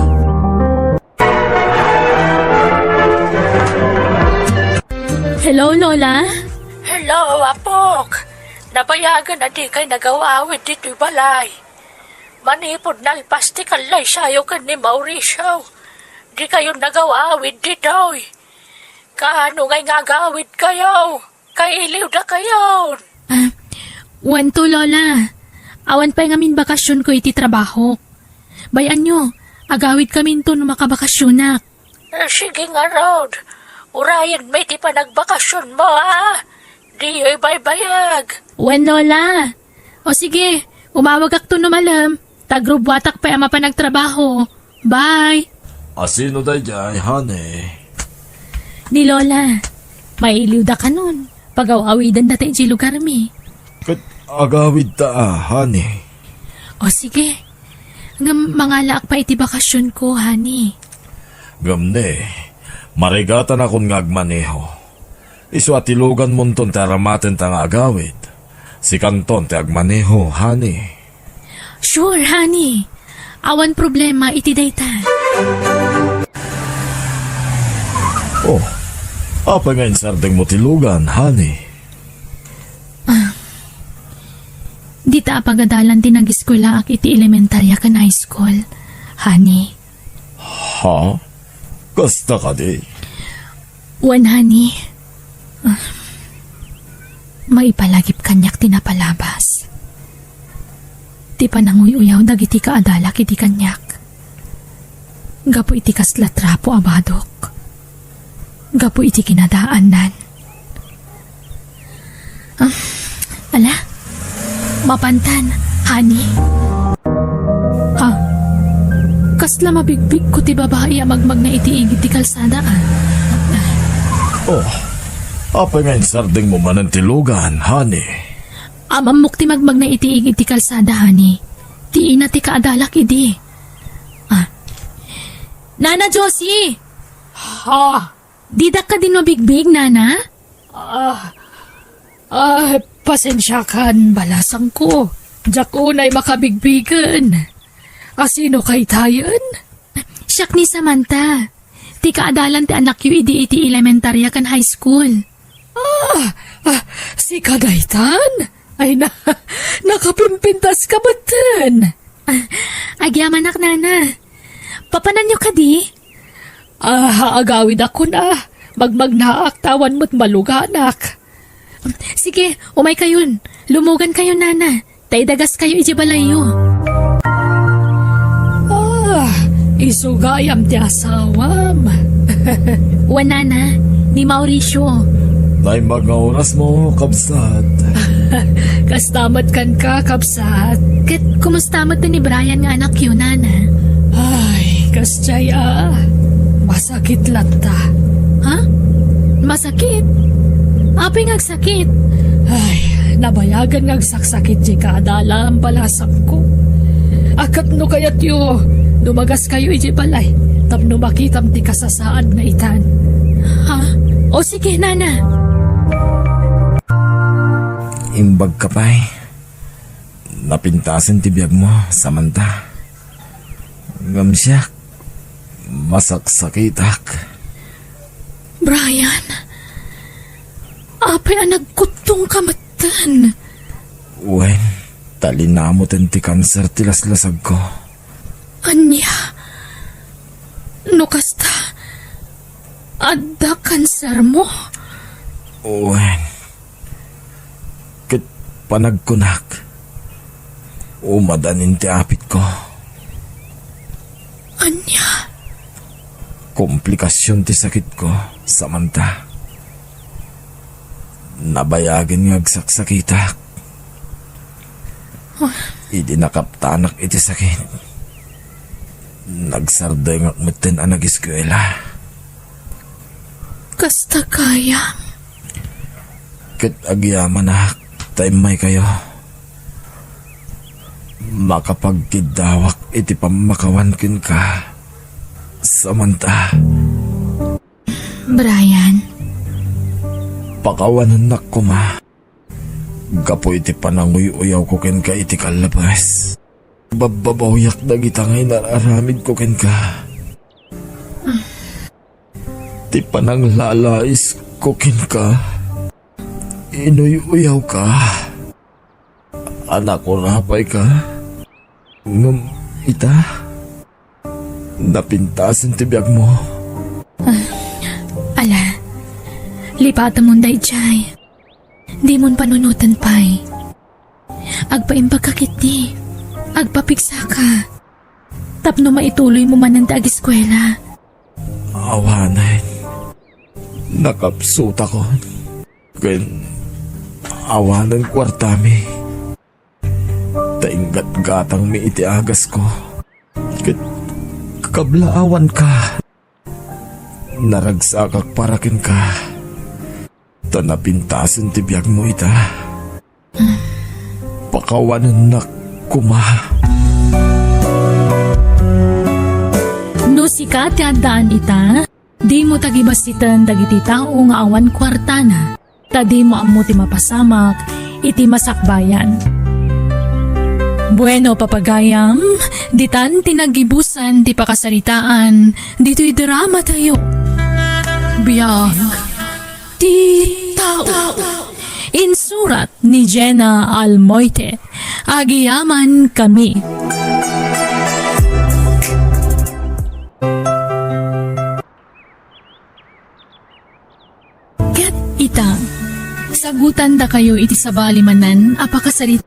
Hello, Lola? Hello, apok. Nabayagen a dikay nagaw-awid ditoy balay. Manipud nalpas ti kallaysayo ken ni Mauricio, dikayon nagaw-awid ditoy. Kaano ngay nga agawidkayo? Kailiwdakayon. Ah, wen to, Lola. Awan pay ngamin bakasionko iti trabahok. Bay-anyo, agawidkaminto no makabakasionak. Eh, sige ngarud. Urayenmi ti panagbakasionmo, a. Diyo ibaybayag. Wen, Lola. O sige, umawagakto no malem. Ta agrubbuatak pay a mapan agtrabaho. Bye. A sino daydiay, honey? Ni Lola. Mailiwdakanon. Pagaw-awidendata idiay lugarmi. Ket agawidta a, honey. O sige. Ngem mangalaak pay iti bakasionko, honey. Ngem ne, marigatanakon nga agmaneho. Isu a tiluganmonton ti aramatenta nga agawid. Sikanton ti agmaneho, honey. Sure, honey. Awan problema iti dayta. Oh, apay nga insardengmo ti lugan, honey? Ah, dita a pagadalan ti nagiskwelaak iti elementaria ken high school, honey. Ha? Kasta kadi? Wen, honey. Ah, maipalagip kaniak ti napalabas. Ti pananguy-uyaw dagiti kaadalak idi kaniak. Gapu iti kasla trapo a badok. Gapu iti kinadaannan. Ah, ala, mapantan, honey. Ah, kasla mabigbigko ti babai a magmagna iti igid ti kalsada, ah. Oh, apay nga insardengmo manen ti lugan, honey? Am-ammok ti magmagna iti igid ti kalsada, honey. Ti ina ti kaadalak idi. Ah. Nana Josie! Ha? Didak kadin mabigbig, Nana? Ah, ah, pasensiakan, balasangko. Diak unay makabigbigen. A, sino kaytayen? Siak ni Samantha. Ti kaadalan ti anakyo idi iti elementarya ken high school. Ah, ah, sika daytan? Ay na, nakapimpintas ka metten. Ah, agyamanak, Nana. Papananyo kadi? Ah, agawidakon a. Magmagnaak ta awan met maluganak. Sige, umaykayon. Lumugankayon, Nana. Ta idagaskayo idiay balayyo. Ah, isu gayam ti asawam. Wen, Nana, ni Mauricio. Naimbag nga orasmo, kabsat. Kasta met kenka, kabsat. Ket kumusta met ni Brian nga anakyo, Nana? Ay, kasdiay a. Masakit latta. Ha? Masakit? Apay nga agsakit? Ay, nabayagen nga agsaksakit ti kaadalam, balasangko. A, ket no kayatyo, dumagaskayo idiay balay tapno makitam ti kasasaad nga itan. Ha? O sige, Nana. Imbagka pay. Napintasen ti biagmo, Samantha. Ngem siak, masaksakitak. Brian, apay a nagkuttongka metten? Wen, ta linamoten ti kanser ti laslasagko. Ania? No kasta, adda kansermo? Wen, ket panagkunak, umadanin ti apitko. Ania? Komplikasion ti sakitko, Samantha. Nabayagen nga agsaksakitak. Ah. Idi nakaptanak iti sakit, nagsardengak metten a nagiskuela. Kasta gayam. Ket agyamanak ta immaykayo. Makapagkiddawak iti pammakawan kenka. Samanta. Brian. Pakawanennak koma. Gapu iti pananguy-uyawko kenka iti kallabas. Babbabawiak dagita nga inar-aramidko kenka. Ti pananglalaisko kenka. Inuy-uyawka. Anak, urapay ka. Ngem ita, napintasen ti biagmo. Ah, ala, lipatemon daydiay. Dimon panunoten pay. Agpaimbagka ketdi. Agpapigsaka. Tapno maituloymo manen ti ageskuela. Awanen. Nakapsutakon. Ken awanen kuartami. Ta inggatgatangmi iti agasko. Ket kablaawanka. Naragsakak para kenka. Ta napintasen ti biagmo ita. Pakawanennak koma. No sika ti addaan ita, dimo tagibasiten dagiti tao nga awan kuartana, ta dimo ammo ti mapasamak iti masakbayan. Bueno, papagayam, ditan ti naggibusan ti pakasaritaan ditoy dramatayo. Biag ti tao. Insurat ni Jenna Almoite. Agiyaman kami. Ket ita, sagutandakayo iti sabali manen a pakasarit-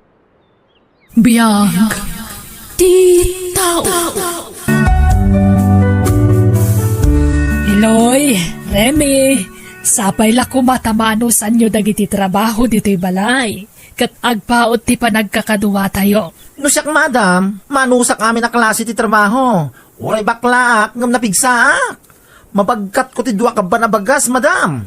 Biag ti tao. Iloy, Remy, sapay la koma ta manusanyo dagiti trabaho ditoy balay, ket agpaut ti panagkakaduatayo. No siak, madam, manusak amin a klase ti trabaho. Uray baklaak ngem napigsaak. Mabagkatko ti dua kabban a bagas, madam.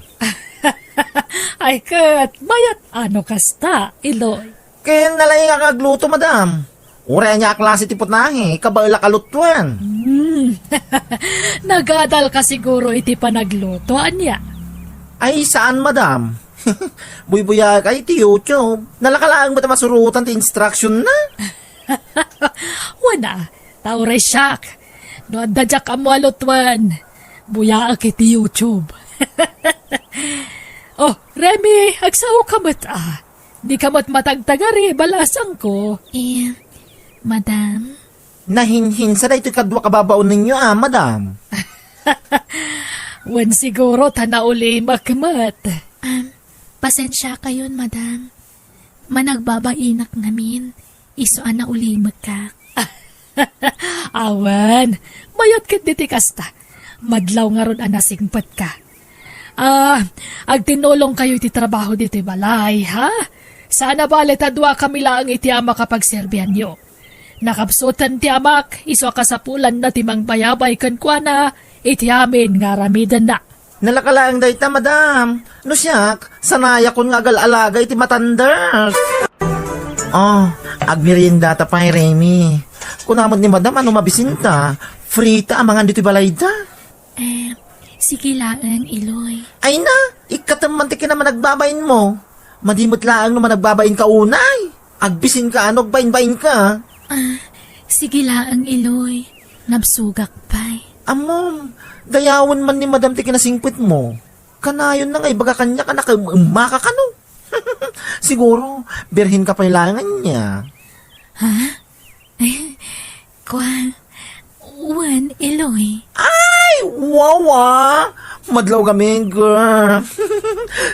Ay ket, mayat a no kasta, Iloy. Ken nalaingak nga agluto, madam. Uray ania a klase ti putahe, kabaelak a lutuen. Hmm. Nagadalka siguro iti panagluto, ania? Ay, saan, madam. Buybuyaek iti YouTube. Nalaka laeng met a masurotan ti instructionna. Wen a, ta uray siak. No adda diak ammo a lutuen, buyaek iti YouTube. Oh, Remy, agsaoka met a. Dika met matagtagari, balasangko. Eh, madam? Nahinhinsa daytoy kadua kababaonenyo a, madam. Wen siguro ta naulimek met. Um, pasensiakayon, madam. Managbabainak ngamin, isu a naulimekak. Awan, mayat ket diti kasta. Madlaw ngarud a nasingpetka. Ah, agtinulongkayo iti trabaho ditoy balay, ha? Saan a bale ta duakami laeng iti ama a kapagserbianyo. Nakapsuten ti amak, isu a kasapulanna ti mangbayabay kenkuana iti amin nga aramidenna. Nalaka laeng dayta, madam. No siak, sanayakon nga agal-alaga iti matanders. Oh, agmeriendata pay, Remy. Kuna met ni madam a no mabisinta, free ta amangan ditoy balayda. Eh, sige laeng, Iloy. Ay na, ikkatem man ti kinamanagbabainmo. Madi met laeng no managbabainka unay. Agbisinka a no agbainbainka. Ah, sige laeng, Iloy. Nabsogak pay. Ammom, dayawen man ni madam ti kinasingpetmo. Kanayonna nga ibaga kaniak a nakaem-emmaka kano. Siguro, birhenka pay laeng ania. Ha? Eh, kua, wen, Iloy. Ay, wawa! Madlaw gamin, girl.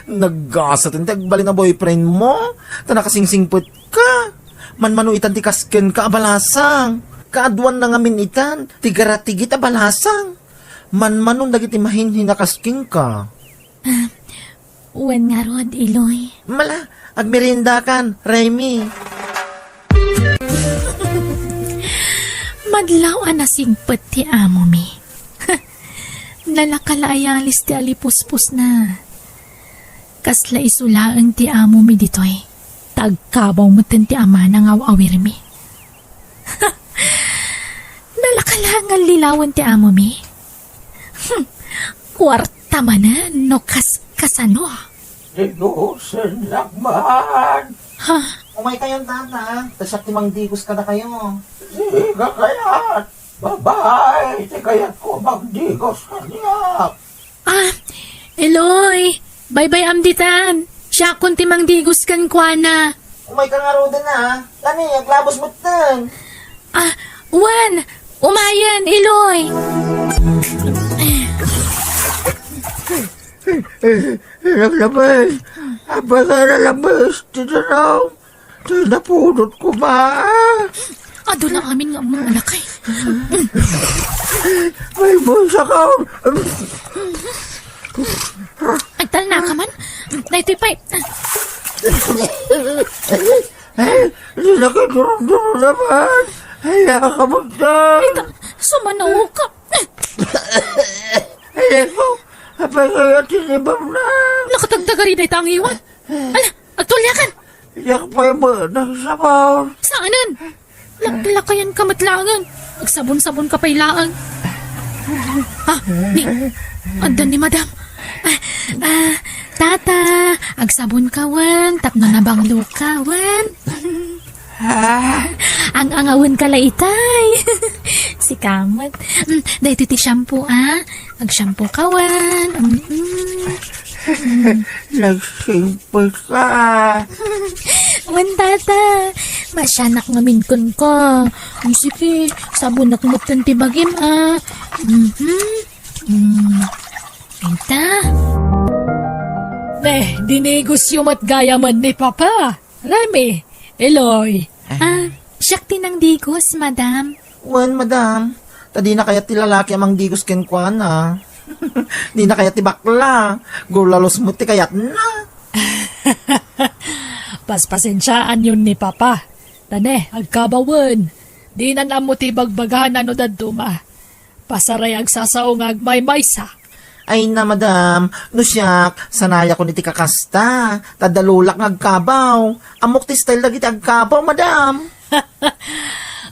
Naggasat ti agbalin a boyfriendmo, ta nakasingsingpetka. Manmano itan ti kaskenka a balasang. Kaaduanna ngamin itan ti garatigit a balasang. Manmano dagiti mahinhin a kaskenka. Ah, wen ngarud, Iloy. Mala, agmeriendakan, Remy. Madlaw a nasingpet ti amomi. Nalaka la a yalis ti alipuspusna. Kasla isu laeng ti amomi ditoy. Ta agkabaw metten ti amana nga aw-awirmi. Nalaka laeng nga lilawen ti amomi. Hmm, kuarta manen no kas-, kasano? Digosen lakman. Ha? Umay kayon, tata. Ta siak ti mangdigos kadakayo. Sika kayat. Babae, ti kayatko mangdigos kaniak. Ah, Eloy, baybay-am ditan. Siakon ti mangdigos kenkuana. Umay ka ngaruden, a. Lami, aglabos metten. Ah, wen, umayen, Eloy. Naglabes. Apay nga nalabes ti danum? Ti napudot koma. Adu la amin nga ammom, anakay. May bulsa ka. Agtalna ka man. Daytoy pay. Ay, di na ka durong-durong naman. Ay, nakakamagdan. Ika, sumanaw ka. Ay, ako. Apay nga tinibam na. Nakatagtagari na itang iwan. Ala, agtuliakan. Yak pay mo nang sabaw. Saanen? Laklakayan ka met laengen. Agsabon-sabon ka pay laeng. Ah, ni, adda ni madam. Ah, ah, tata, agsabon ka wen, tapno nabanglo ka wen. Ah. Ang-angawen ka la itay. Sika met. Mm, daytoy ti shampoo, ah. Agshampoo ka wen. Mm-mm. Nagsimpis ka. Wen, tata. Masyanak ngamin kenka. Mm, sige, sabonak metten ti bagim, a. Mhm. Mm. Ita. Ne, dinigosyo met gayamen ni Papa. Remy, Eloy. Ah, siak ti nangdigos, madam. Wen, madam. Ta dina kayat ti lalaki a mangdigos kenkuana. Dina kayat ti bakla. Gulalos met ti kayatna. Paspasensiaanyon ni Papa. Ta ne, agkabawen. Dinan ammo ti bagbagana no dadduma. Pasaray agsasao nga agmaymaysa. Ay na, madam, no siak, sanayakon iti kakasta, ta adda lolak nga agkabaw. Ammok ti style dagiti agkabaw, madam.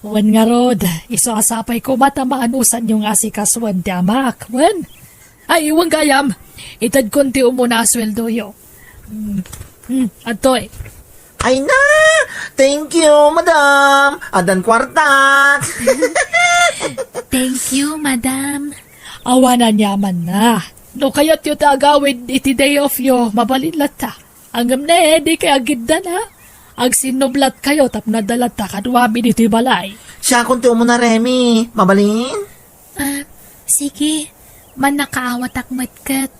Wen ngarud, isu a sapay koma ta maanusanyo nga asikasuen ti amak. Wen? Ay, wen gayam, itedkon ti umuna a sueldoyo. Hmm. Hmm, adtoy. Ay na! Thank you, madam! Addan kuartak! Thank you, madam. Awan aniamanna. No kayatyo ti agawid iti day off yo, mabalin latta. Ngem ne, dikay agiddana. Agsinnublatkayo tapno adda latta kaduami ditoy balay. Siakon ti umuna, Remy. Mabalin? Ah, sige. Mannakaawatak met ket.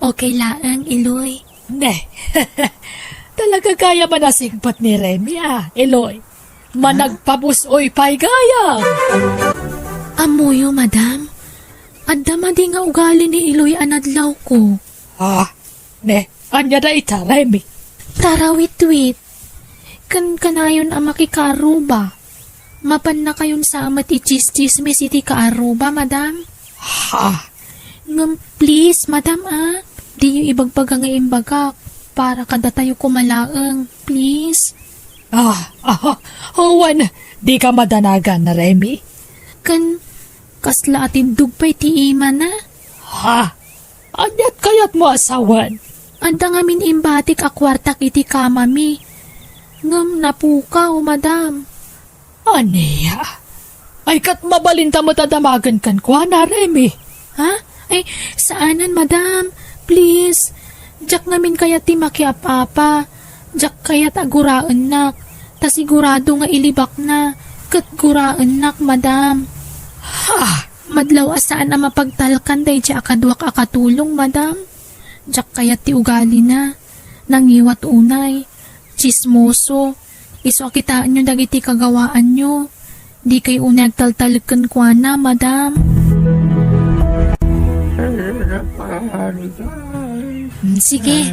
Okay laeng, Eloy. Ne. Talaga gayam a nasingpet ni Remy, a, Eloy. Managpabus-oy pay gayam. Ammoyo, madam. Adda madi nga ugali ni Eloy a nadlawko. Ah, ne. Ania dayta, Remy? Tarawitwit. Ken kanayon a makikaarruba. Mapannakayon sa met itsistsismis iti kaarruba, madam. Ha? Ngem please, madam, a. Diyo ibagbaga nga imbagak. Para kadatayo koma laeng. Please. Ah, ah, awan. Dika madanagan, Remy. Ken kasla a tindog pay ti imana. Ha? Aniat kayatmo a sawen? Adda ngamin imbatik a kuartak iti kamami. Ngem napukaw, madam. Ania? Ay, ket mabalinta met a damagen kenkuana, Remy. Ha? Ay, saanen, madam. Please. Diak ngamin kayat ti makiap-apa. Diak kayat a guraennak. Ta sigurado nga ilibakna. Ket guraennak, madam. Ha? Madlaw a saan a mapagtalkan daydi a kaduak a katulong, madam. Diak kayat ti ugalina. Nangiwat unay. Tsismoso. Isu a kitaenyo dagiti kagawaanyo. Dikay unay agtaltalek kenkuana, madam. Mm, sige.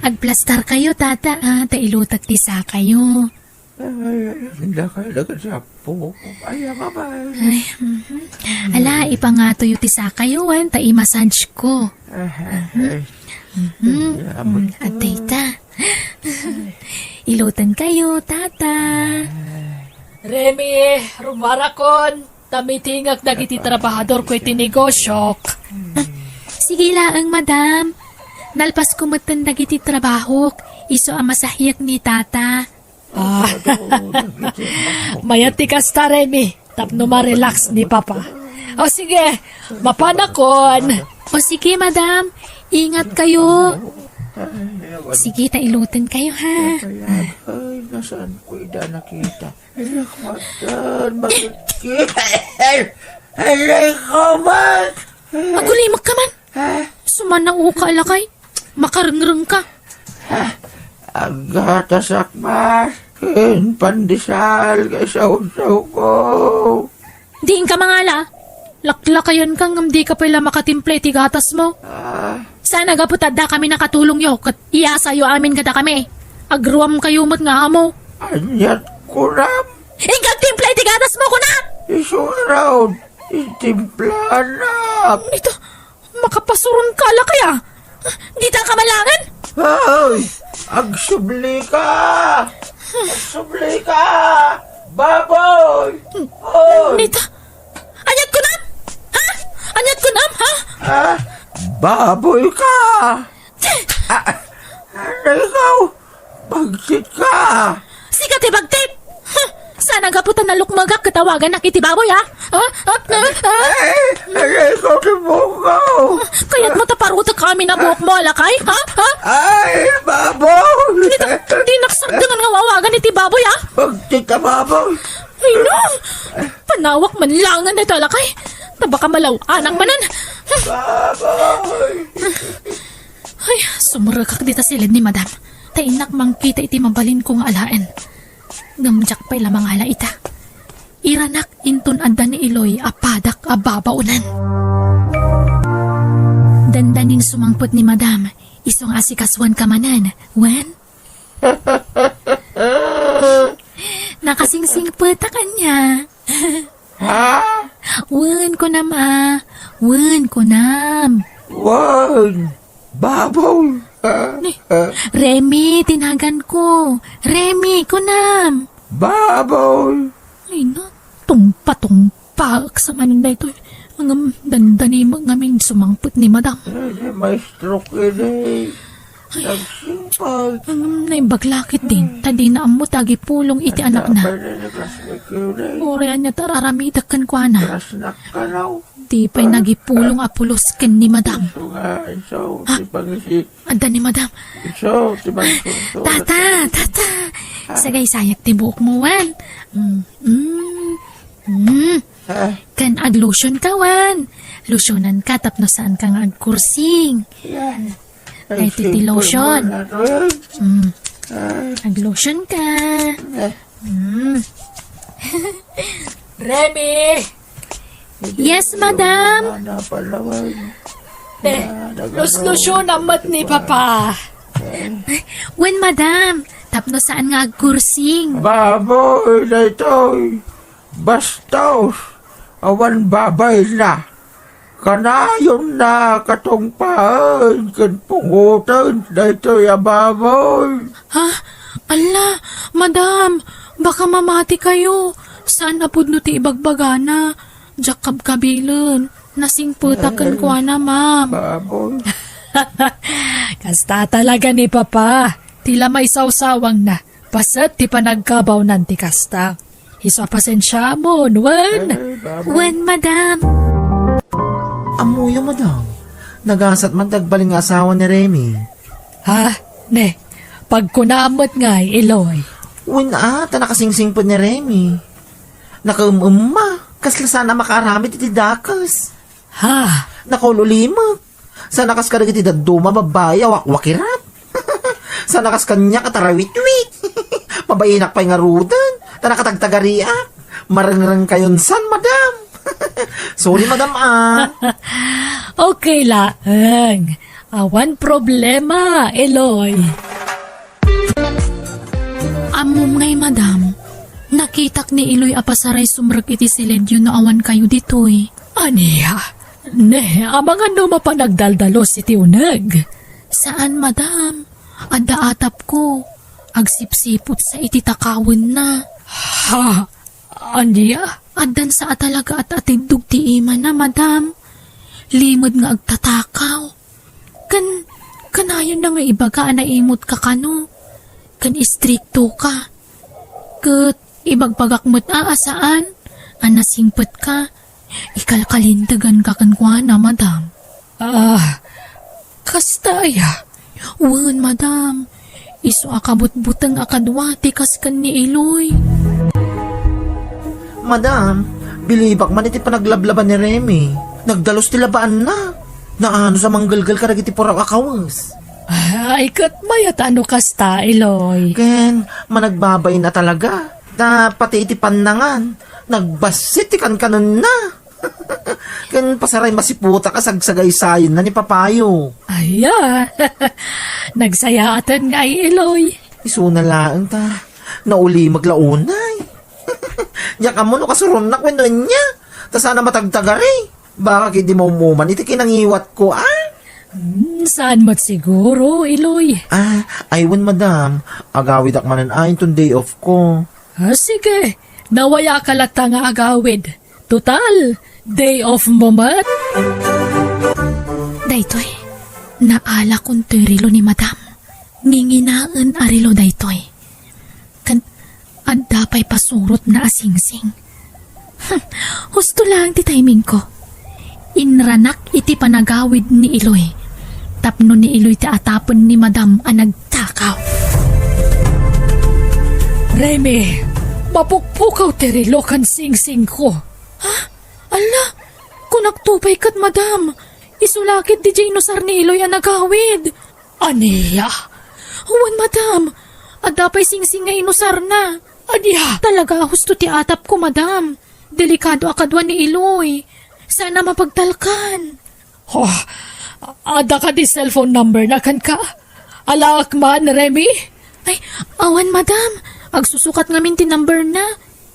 Agplastarkayo, tata, a, ta ilutek ti sakayo. Ay, dakay dagiti apo. Ay, ang abay. Ay, mhm. Ala, ipangatoyo ti sakayo, wen, ta i-massage ko. Aha, mhm. Ay. Hmm, adda ita. Ilutenkayo, tata. Remy, rummuarakon. Ta mitingek dagiti trabahadorko iti negosiok. Sige laeng, madam. Nalpasko metten dagiti trabahok. Isu a masahiek ni tata. Ah. Mayat ti kasta, Remy. Tapno ma-relax ni Papa. O sige, mapanakon. O sige, madam. Ingatkayo. Sige, ta ilutenkayo, ha? Ay, nasaan ko ida nakita? Ay, naku, madam, bakit ki-, aray ko, man! Agulimek ka man. Ha? Sumanao ka, lakay. Makarengreng ka. Ha? Aggatasak, man. Ken pandesal, kay saosaw ko. Diin ka mangala. Laklakayan ka ngem di ka pay la makatimpla iti gatas mo. Ah. Saan a gapu ta adda kami nakatulongyo ket iyasayo amin kadakami. Agruamkayo met nga amo. Aniat kunam? Inka agtimpla iti gatas mo, kunam! Isu ngarud, itimpla, anak. Ito, makapasuron ka, lakay, ah. Dita ka malangan? Ay, agsubli ka! Agsubli ka! Baboy! Oy! Nita, aniat kunam? Ha? Aniat kunam, ha? Ha? Baboy ka! Ah, ano ikaw? Bagtit ka! Sika ti bagtit! Huh! Saan a gapu ta nalukmegak ket awaganak iti baboy, ha? Ha? Ha? Ha? Ha? Ay, aray ko, ti buko! Kayatmo ta parutek amin a buokmo, lakay? Ha? Ha? Ay, baboy! Dita, dinak sardengan nga awagan iti baboy, ha? Bagtit a baboy! Ay, no! Panawak man langen ito, lakay. Ta baka malaw-anak manen. Baboy! Ay, sumrekak dita siled ni madam. Ta innak mangkita iti mabalinko nga alaen. Ngem diak pay la mangala ita. Iranak inton adda ni Eloy a padak a babaonan. Dandanin sumangpet ni madam, isu nga asikasuan ka manen, wen? Nakasingsingpetak ania. Ha? Wen, kunam a. Wen, kunam. Wen. Baboy. Ha? Ni, Ha? Remy, tinagan ko. Remy, kunam. Baboy. Ay, na, tungpa-tungpaek sa manen daytoy. Ngem dandani met ngamin sumangpet ni madam. Ay, may stroke ini. Ay. Nagsimpag. Ngem naimbag la ketdin, ta dina ammo ta agipulong iti anakna. Uray ania ta ar-aramidek kenkuana. Di pay nagipulong a pulos ken ni madam. Isu nga, isu, Ha? Ti pangisik. Adda ni madam. Isu, ti pangisik. Tata, tata. Sagaysayak ti buokmo, wen. Mm, mm, mm. Ha? Ken aglotion ka, wen. Lotionan ka tapno saan ka nga agkursing. Yan. Ay, ti, ti lotion. Mm. Ah. Aglotion ka. Eh. Mm. Remy! Yes, madam. Ano pa naman? Eh, luslusyonam met ni Papa. Wen, madam. Tapno saan nga agkursing. Baboy daytoy. Bastos. Awan babayna. Kanayonna katungpaen ken pungoten daytoy a baboy. Ha? Alla, madam, baka mamatikayo. Saan a pudno ti ibagbagana. Diak kabkabilen. Nasingpetak kenkuana, ma'am. Baboy. Kasta talaga ni Papa. Ti la maisawsawangna. Paset ti panagkabawnan ti kasta. Isu a pasensiamon, wen? Ay, baboy. Wen, madam. Ammoyo, madam. Nagasat man ti agbalin nga asawa ni Remy. Ha? Ne, pagkunam met ngay, Eloy. Wen a, ta nakasingsingpet ni Remy. Nakaem-emma, kasla saan a makaaramid iti dakes. Ha? Nakaul-ulimek. Saan a kas kadagiti dadduma, babbai a wakwakirat. Saan a kas kaniak a tarawitwit. Mabainak pay ngaruden. Ta nakatagtagariak. Marengrengkayon san, madam. Sorry, madam, ah. Okay laeng. Awan problema, Eloy. Ammom ngay, madam, nakitak ni Eloy a pasaray sumrek iti siledyo no awan kayo ditoy. Ania? Ne, amangan no mapan agdaldalos iti uneg. Saan, madam. Adda atapko. Agsipsiputsa iti takawenna. Ha? Ania? Addansa a talaga at atiddog ti imana, madam. Limed nga agtatakaw. Kan, kanayon na nga ibaga a naimut ka kano. Kan istrikto ka. Ket ibagbagak met a, a saan a nasingpet ka. Ikalkalintegan ka kenkuana, madam. Ah, kasta aya? Wen, madam. Isu a kabutbuteng a kadua ti kas ken ni Iloy. Madam, bilibak man iti panaglablaba ni Remy. Nagdalus ti labaanna. Naanus a manggelgel kadagiti puraw a kawes. Ay, ket mayat a no kasta, Iloy. Ken, managbabain a talaga. Ta pati iti pannangan, nagbassit ti kankanenna. Ken pasaray masiputak a sagsagaysayenna ni Papayo. Aya, nagsayaaten ngay, Iloy. Isuna laeng ta, naulimeg la unay. Diak ammo no kasuronnak wenno ania. Ta sana matagtagari. Baka ket di maumuman iti kinangiwatko, a? Hmm, saan met siguro, Iloy? Ah, ay wen, madam. Agawidak manen a inton day off ko. Ah, sige. Nawayaka latta nga agawid. Total, day off mo met. Daytoy, naalakon toy relo ni madam. Nginginaen a relo daytoy. Ken adda pay pasurotna a singsing. Hmm, husto laeng ti timingko. Inranak iti panagawid ni Iloy. Tapno ni Iloy ti atapen ni madam a nagtakaw. Remy, mapukpukaw ti relo ken singsingko. Ha? Ala, kunakto pay ket madam. Isu la ket diay inusar ni Iloy a nagawid. Ania? Wen, madam. Adda pay singsing nga inusarna. Ania? Talaga a husto ti atapko, madam. Delikado a kadua ni Iloy. Sana mapagtalkan. Oh, adda kadi cellphone number na kenka? Alaak man, Remy? Ay, awan, madam. Agsusukat ngamin ti number na.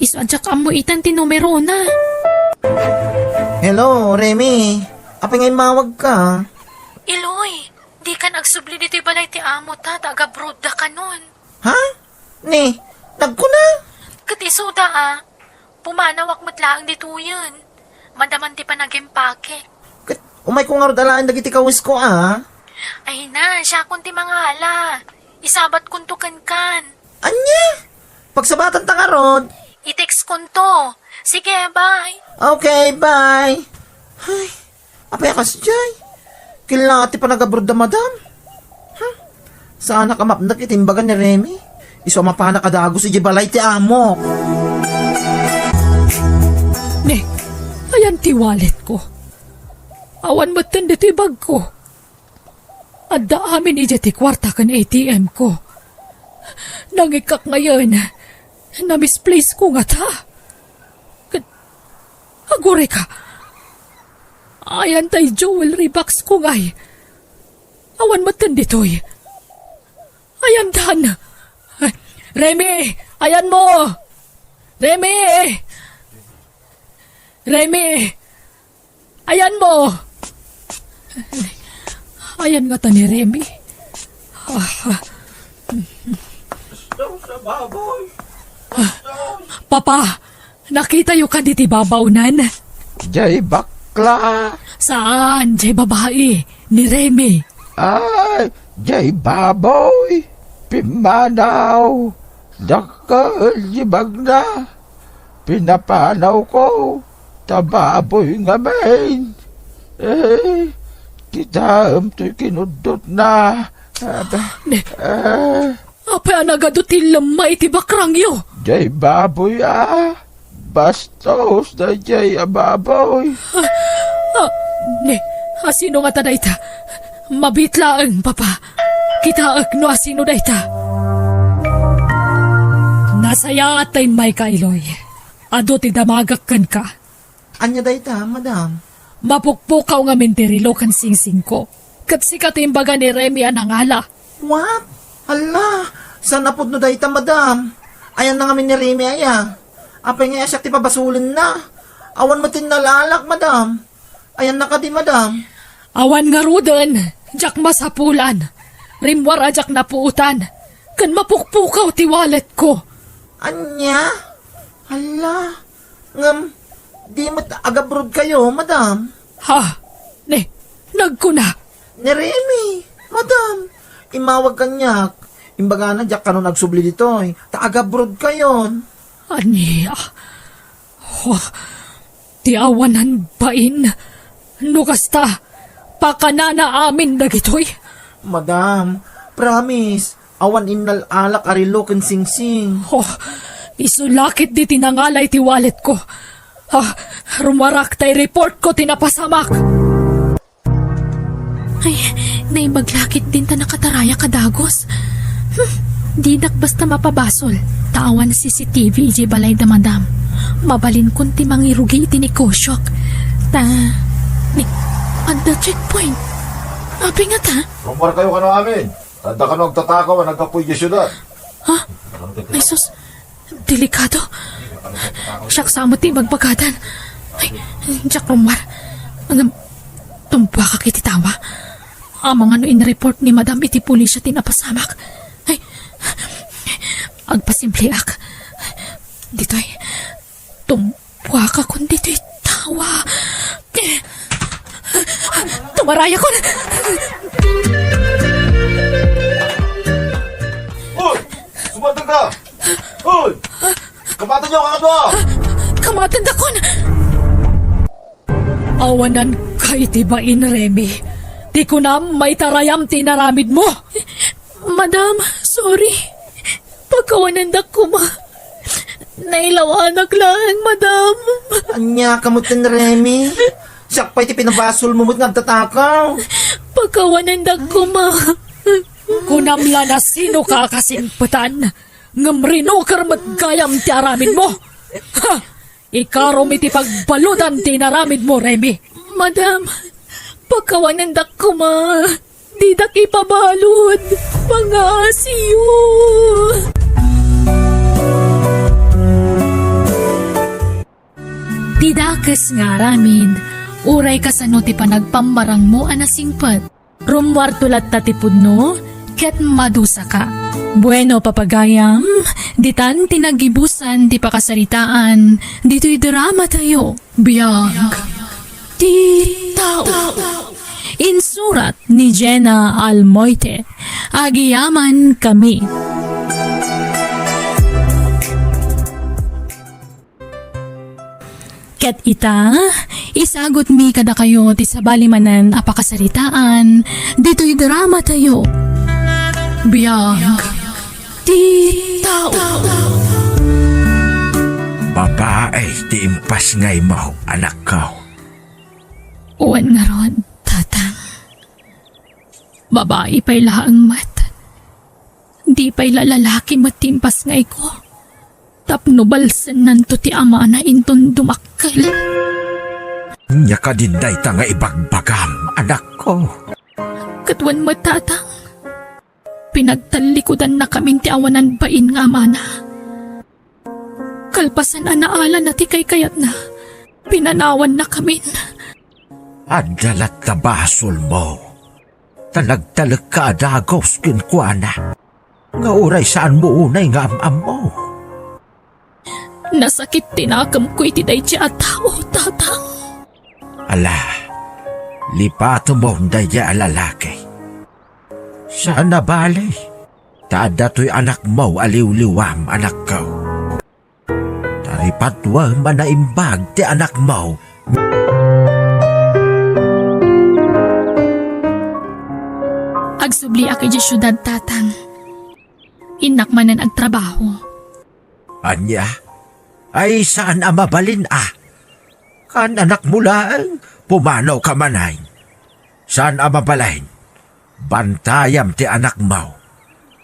Isu a diak ammo itan ti numero na. Hello, Remy. Apay nga immawag ka? Iloy, dikan agsubli ditoy balay ti amo ta, ta agabroad da kanon. Ha? Ni, nagkuna? Ket isuda a, pumanawak met laeng ditoyen. Madaman ti panagempake. Ket umayko ngarud alaen dagiti kawesko a. Ay na, siakon ti mangala. Isabatkonto kenkan. Ania? Pagsabatan ta ngarud? I-text konto. Sige, bye. Okay, bye. Ay, apay a kasdiay? Killa ti panagabroad da madam? Hmm? Saanak a mapnek iti imbaga ni Remy? Isu a mapanak a dagus iti balay ti amok. Ne, ayan ti wallet ko. Awan metten ditoy bag ko. Adda amin idiay ti kuarta ken A T M ko. Nangikkak ngayen, na-misplace ko ngata. Ket, agurayka, ayan tay jewelry box ko ngay. Awan metten ditoy. Ayandan. Remy, ayanmo! Remy! Remy! Ayanmo! Ayan ngata ni Remy. Ah. Papa, nakitayo kadi ti babaonan? Jay bakla. Saan, jay babai, ni Remy. Ay, jay baboy. Pimmanaw. Dakkel ti bagna. Pinapanawko, ta baboy ngamin. Eh, kitaem toy kinuddotna. Aba, ne, eh. Apay a nagadu ti lemma iti bakrangyo? Jay baboy a. Bastos dayjay a baboy. Ah, ah, ne, asino ngata dayta? Mabiit laeng, Papa. Kitaek no asino dayta. Nasayaat ta immayka, Iloy. Adu ti damagek kenka. Ania dayta, madam? Mapukpukaw ngamin ti relo ken singsingko. Ket sika ti imbaga ni Remy a nangala. What? Hala, saan a pudno dayta, madam? Ayanna ngamin ni Remy aya? Apay nga siak ti pabasolenna? Awan met ti nalaalak, madam. Ayanna kadi, madam? Awan ngaruden. Diak masapulan. Rimmuar a diak napuotan. Ken mapukpukaw ti walletko. Ania? Hala, ngem di met agabrodkayo, madam? Ha? Ne, nagkuna? Ni Remy, madam. Immawag kaniak. Imbagana diak kanon agsubli ditoy, ta agabrodkayon. Ania? Oh, ti awanan bain. No kasta, pakanana amin dagitoy. Madam, promise, awan innal-alak a relo ken singsing. Oh, isu la ketdi ti nangalay ti walletko. Ah, rummuarak ta i-reportko ti napasamak. Ay, naimbag la ketdin ta nakatarayak a dagus. Hmm, dinak basta mapabasol, ta awan C C T V idiay balay da madam. Mabalinkon ti mangirugi iti negosyok. Ta, ni, adda checkpoint. Apay ngata? Rummuarkayo kano amin. Adda kano agtatakaw a naggapu idiay siudad. Ha? Ay sus, delikado. Siak sa met ti ibagbagadan. Ay, diak rummuar. Ngem, tumpuakak iti tawa. Amangan no in-report ni madam iti pulisya ti napasamak. Ay, agpasimpliak. Ditoy, tumpuakakon ditoy tawa. Tumarayakon. Oy! Sumaldeg ka! Oy! Kamatenyo a kadua! Kamatendakon! Awananka iti bain, Remy. Ti kunam, maitarayam ti inaramidmo. Madam, sorry. Pakawanendak koma. Nailawanak laeng, madam. Ania ka met ken Remy? Siak pay ti pinabasolmo met nga agtatakaw. Pakawanendak koma. Kunam la no sinoka a kasimpetan, ngem rinoker met gayam ti aramidmo. Ha! Ikarom iti pagbaludan ti inaramidmo, Remy. Madam, pakawanendak koma. Didak ipabalud. Pangaasiyo. Ti dakes nga aramid, uray kasano ti panagpammarangmo a nasingpet. Rummuarto latta ti pudno ket madusaka. Bueno, papagayam, ditan ti naggibusan ti pakasaritaan ditoy dramatayo, Biag ti Tao. Insurat ni Jenna Almoite. Agyamankami. Ket ita, isagutmi kadakayo ti sabali manen a pakasaritaan ditoy dramatayo, Biag ti Tao. Babae ti impasngaymo, anakko. Wen ngarud, Tatang. Babae pay laeng met. Di pay la lalaki met ti impasngayko. Tapno balsennanto ti amana inton dumakkel. Ania kadin dayta nga ibagbagam, anakko? Ket wen met, Tatang, pinagtallikudanna kamin ti awanan bain nga amana. Kalpasan a naalana ti kaykayatna, pinanawanna kamin. Adda latta basolmo. Ta nagtalekka a dagus kenkuana, nga uray saanmo unay nga am-ammo. Nasakit ti nakemko iti daydiay a tao, Tatang. Ala, lipatemon daydiay a lalaki. Saan a bale, ta adda toy anakmo a liwliwam, anakko. Ta ripatuem a naimbag ti anakmo. Agsubliak idiay siudad, Tatang. Innak manen agtrabaho. Ania? Ay, saan a mabalin a? Kaan-anakmo laeng, pumanawka manen. Saan a mabalin. Bantayam ti anakmo.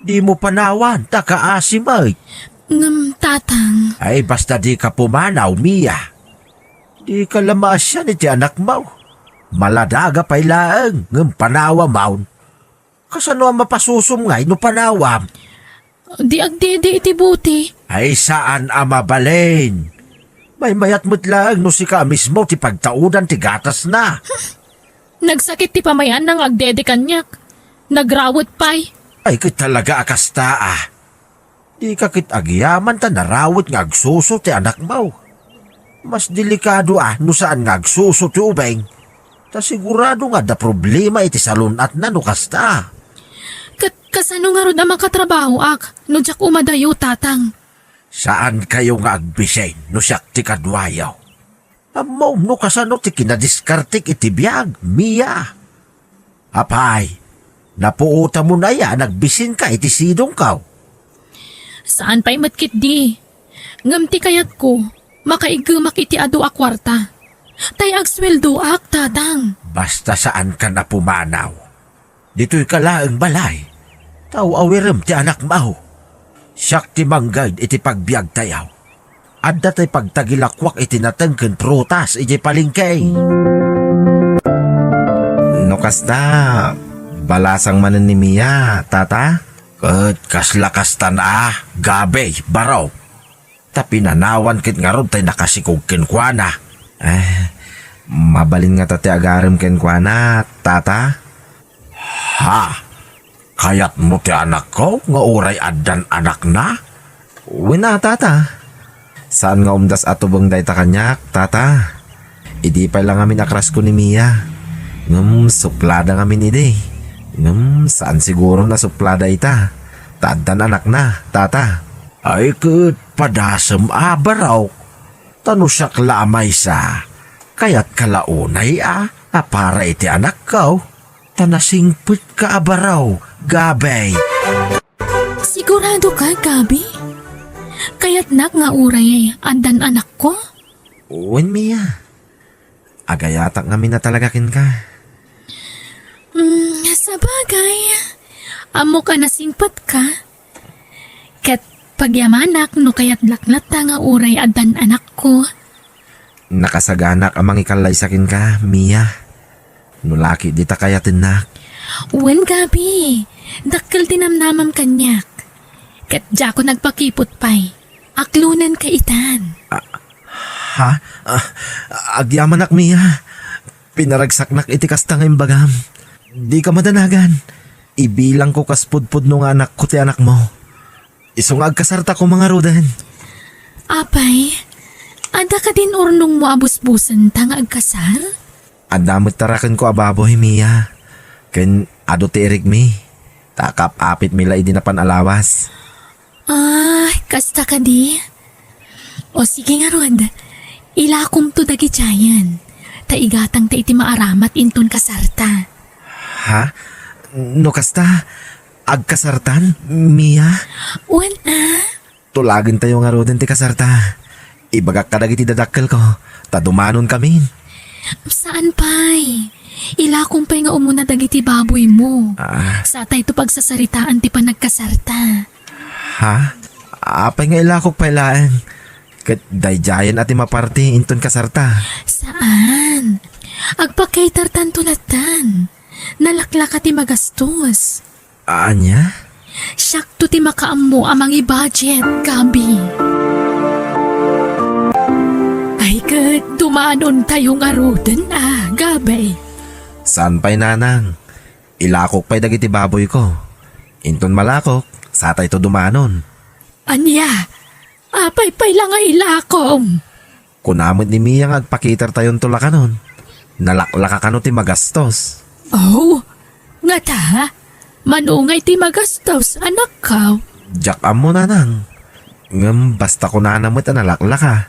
Dimo panawan ta kaasi met. Ngem, Tatang. Ay, basta dika pumanaw, Mia. Dika la maasian iti anakmo. Maladaga pay laeng, ngem panawamon. Kasano a mapasusum ngay no panawam? Di agdede iti buti. Ay, saan a mabalin. Maymayat met laeng no sika a mismo ti pagtaudan ti gatasna. Nagsakit ti pamay-anna nga agdede kaniak. Nagrawet pay. Ay, ket talaga a kasta, a. Dika ket agyaman ta narawet nga agsuso ti anakmo. Mas delikado a no saan nga agsuso ti ubing. Ta sigurado nga adda problema iti salun-atna no kasta. Ket kasano ngarud a makatrabahoak no diak umadayo, Tatang? Saankayo nga agbisin no siak ti kaduayo. Ammom no kasano ti kinadiskartek iti biag, Mia? Apay, napuotamon aya a nagbisinka iti sidongko? Saan pay met ketdi. Ngem ti kayatko, makaiggemak iti adu a kuarta. Tay agsueldoak, Tatang. Basta saankan a pumanaw. Ditoyka laeng balay. Taw-awirem ti anakmo. Siak ti mangguide iti pagbiagtayo. Adda tay pagtagilakoak iti nateng ken prutas idiay palengke. No kasta, balasang manen ni Mia, Tata? Ket kasla kastan a, Gabi, baro. Ta pinanawan ket ngarud tay nakasikog kenkuana. Eh, mabalin ngata ti agarem kenkuana, Tata? Ha? Kayatmo ti anakko nga uray addan anakna? Wen a, Tata. Saan nga umdas a tubeng dayta kaniak, Tata. Idi pay la ngamin a crush ko ni Mia. Ngem suplada ngamin idi. Ngem saan siguron a suplada ita. Ta addan anakna, Tata. Ay ket padasem a, barok. Ta no siak la a maysa, kayatka la unay a, a para iti anakko. Ta nasingpetka a baro, Gabi. Sigurado ka, Gabi? Kayatnak nga uray addan anakko? Wen, Mia. Agayatak ngamin a talaga kenka. Mm, sabagay, ammok a nasingpetka. Ket pagyamanak no kayatnak latta nga uray addan anakko. Nakasaganak a mangikallaysa kenka, Mia. No laki dita kayatennak. Wen, Gabi, dakkel ti namnamam kaniak. Ket diakon agpakiput pay. Aklonenka itan. Ah, ha? Ah, agyamanak, Mia. Pinaragsaknak iti kasta nga imbagam. Dika madanagan. Ibilangko kas pudpudno nga anakko ti anakmo. Isu nga agkasartako ngaruden. Apay, adda kadin urnongmo a busbusenta nga agkasar? Adda met tarakenko a baboy, Mia. Ken adu ti irikmi. Ta kaap-apitmi la idi napan a lawas. Ah, kasta kadi? O sige ngarud, ilakomto dagidiayen. Ta igatangta iti maaramat inton kasarta. Ha? No kasta, agkasartan, Mia? Wen a. Tulagentayo ngaruden ti kasarta. Ibagak kadagiti dadakkelko, ta dumanonkamin. Saan pay. Ilakom pay nga umuna dagiti baboymo. Ah. Satayto pagsasaritaan ti panagkasarta. Ha? Apay nga ilakok pay laeng? Ket daydiayen a ti maparti inton kasarta. Saan. Agpakaitertanto lattan. Nalaklaka ti magastos. Ania? Siakto ti makaammo a mangi-budget, Gabi. Ay, ket dumanontayo ngaruden a, Gabi. Saan pay, Nanang? Ilakok pay dagiti baboyko. Inton malakok, satayto dumanon. Ania? Apay pay la nga ilakom? Kuna met ni Mia nga agpakitertayonto la kanon. Nalaklaka kano ti magastos. Oh, ngata? Mano ngay ti magastos, anakko? Diak ammo, Nanang. Ngem basta kunana met a nalaklaka.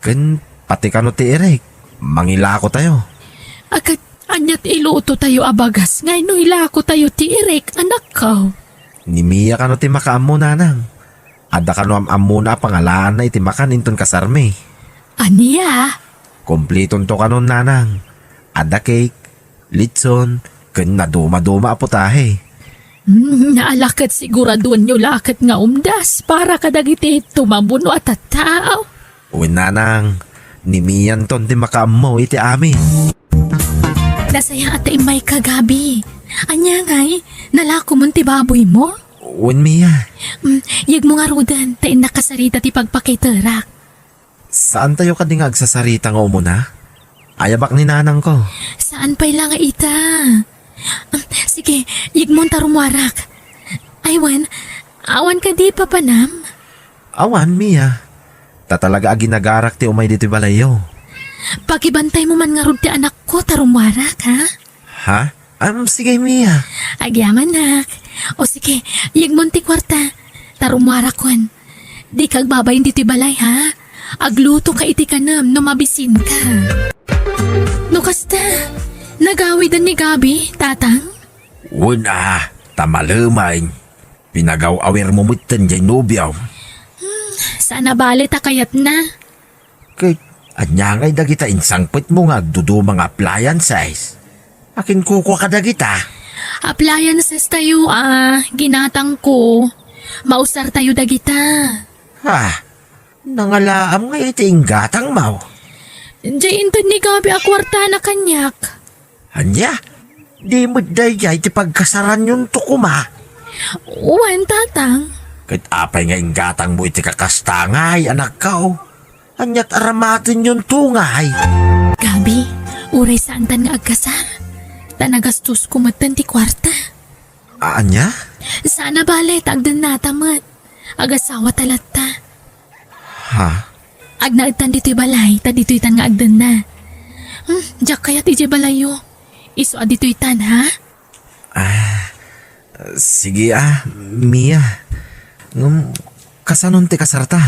Ken pati kano ti irik, mangilakotayo. Akat, ania ti ilutotayo a bagas nga no ilakotayo ti irik, anakko? Ni Mia kano ti makaammo, Nanang. Adda kano am-ammona a pangalaanna iti makan inton kasarmi. Ania? Kumplitonto kanon, Nanang. Adda cake, litson, ken nadumaduma a putahe. Hmm, naalaket siguraduenyo laket nga umdas para kadagiti tumabuno a tattao. Wen, Nanang, ni Mianton ti makaammo iti amin. Nasayaat ta immayka, Gabi. Ania ngay, nalakomon ti baboymo? Wen, Mia. Mm, yegmo ngaruden, ta innak kasarita ti pagpakiterak. Saantayo kadi nga agsasarita nga umuna? Ayabak ni nanangko. Saan pay la nga ita? Ah, sige, yegmon ta rummuarak. Ay wen, awan kadi papanam? Awan, Mia. Ta talaga a ginagarak ti umay ditoy balayyo. Pakibantaymo man ngarud ti anakko ta rummuarak, ha? Ha? Am, sige, Mia. Agyamanak. O sige, yegmon ti kuarta. Ta rummuarakon. Dika agbabain ditoy balay, ha? Aglutoka iti kanem no mabisinka. No kasta, nagawiden ni Gabi, Tatang? Wen a, ta malemen. Pinagaw-awirmo metten jay nobiom. Hmm, saan a bale ta kayatna. Ket ania ngay dagita insangpetmo nga agduduma nga appliances? Akin kukua kadagita? Appliances tayo, ah, ginatangko. Mausar tayo dagita. Ha? Nangalaam nga iti inggatangmo? Jay inted ni Gabi a kuartana kaniak. Ania? Di met daydiay ti pagkasaranyonto koma? Wen, Tatang. Ket apay nga inggatangmo iti kakasta ngay, anakko? Aniat aramatenyonto ngay? Gabi, uray saantan nga agkasar, ta nagastosko metten ti kuarta. A-, ania? Saan a bale ta agdennata met. Agasawata latta. Ha? Agnaedtan ditoy balay, ta ditoytan nga agdenna. Hmm, diak kayat idiay balayyo. Isu a ditoytan, ha? Ah, sige a, Mia. Ngem, kasanon ti kasarta?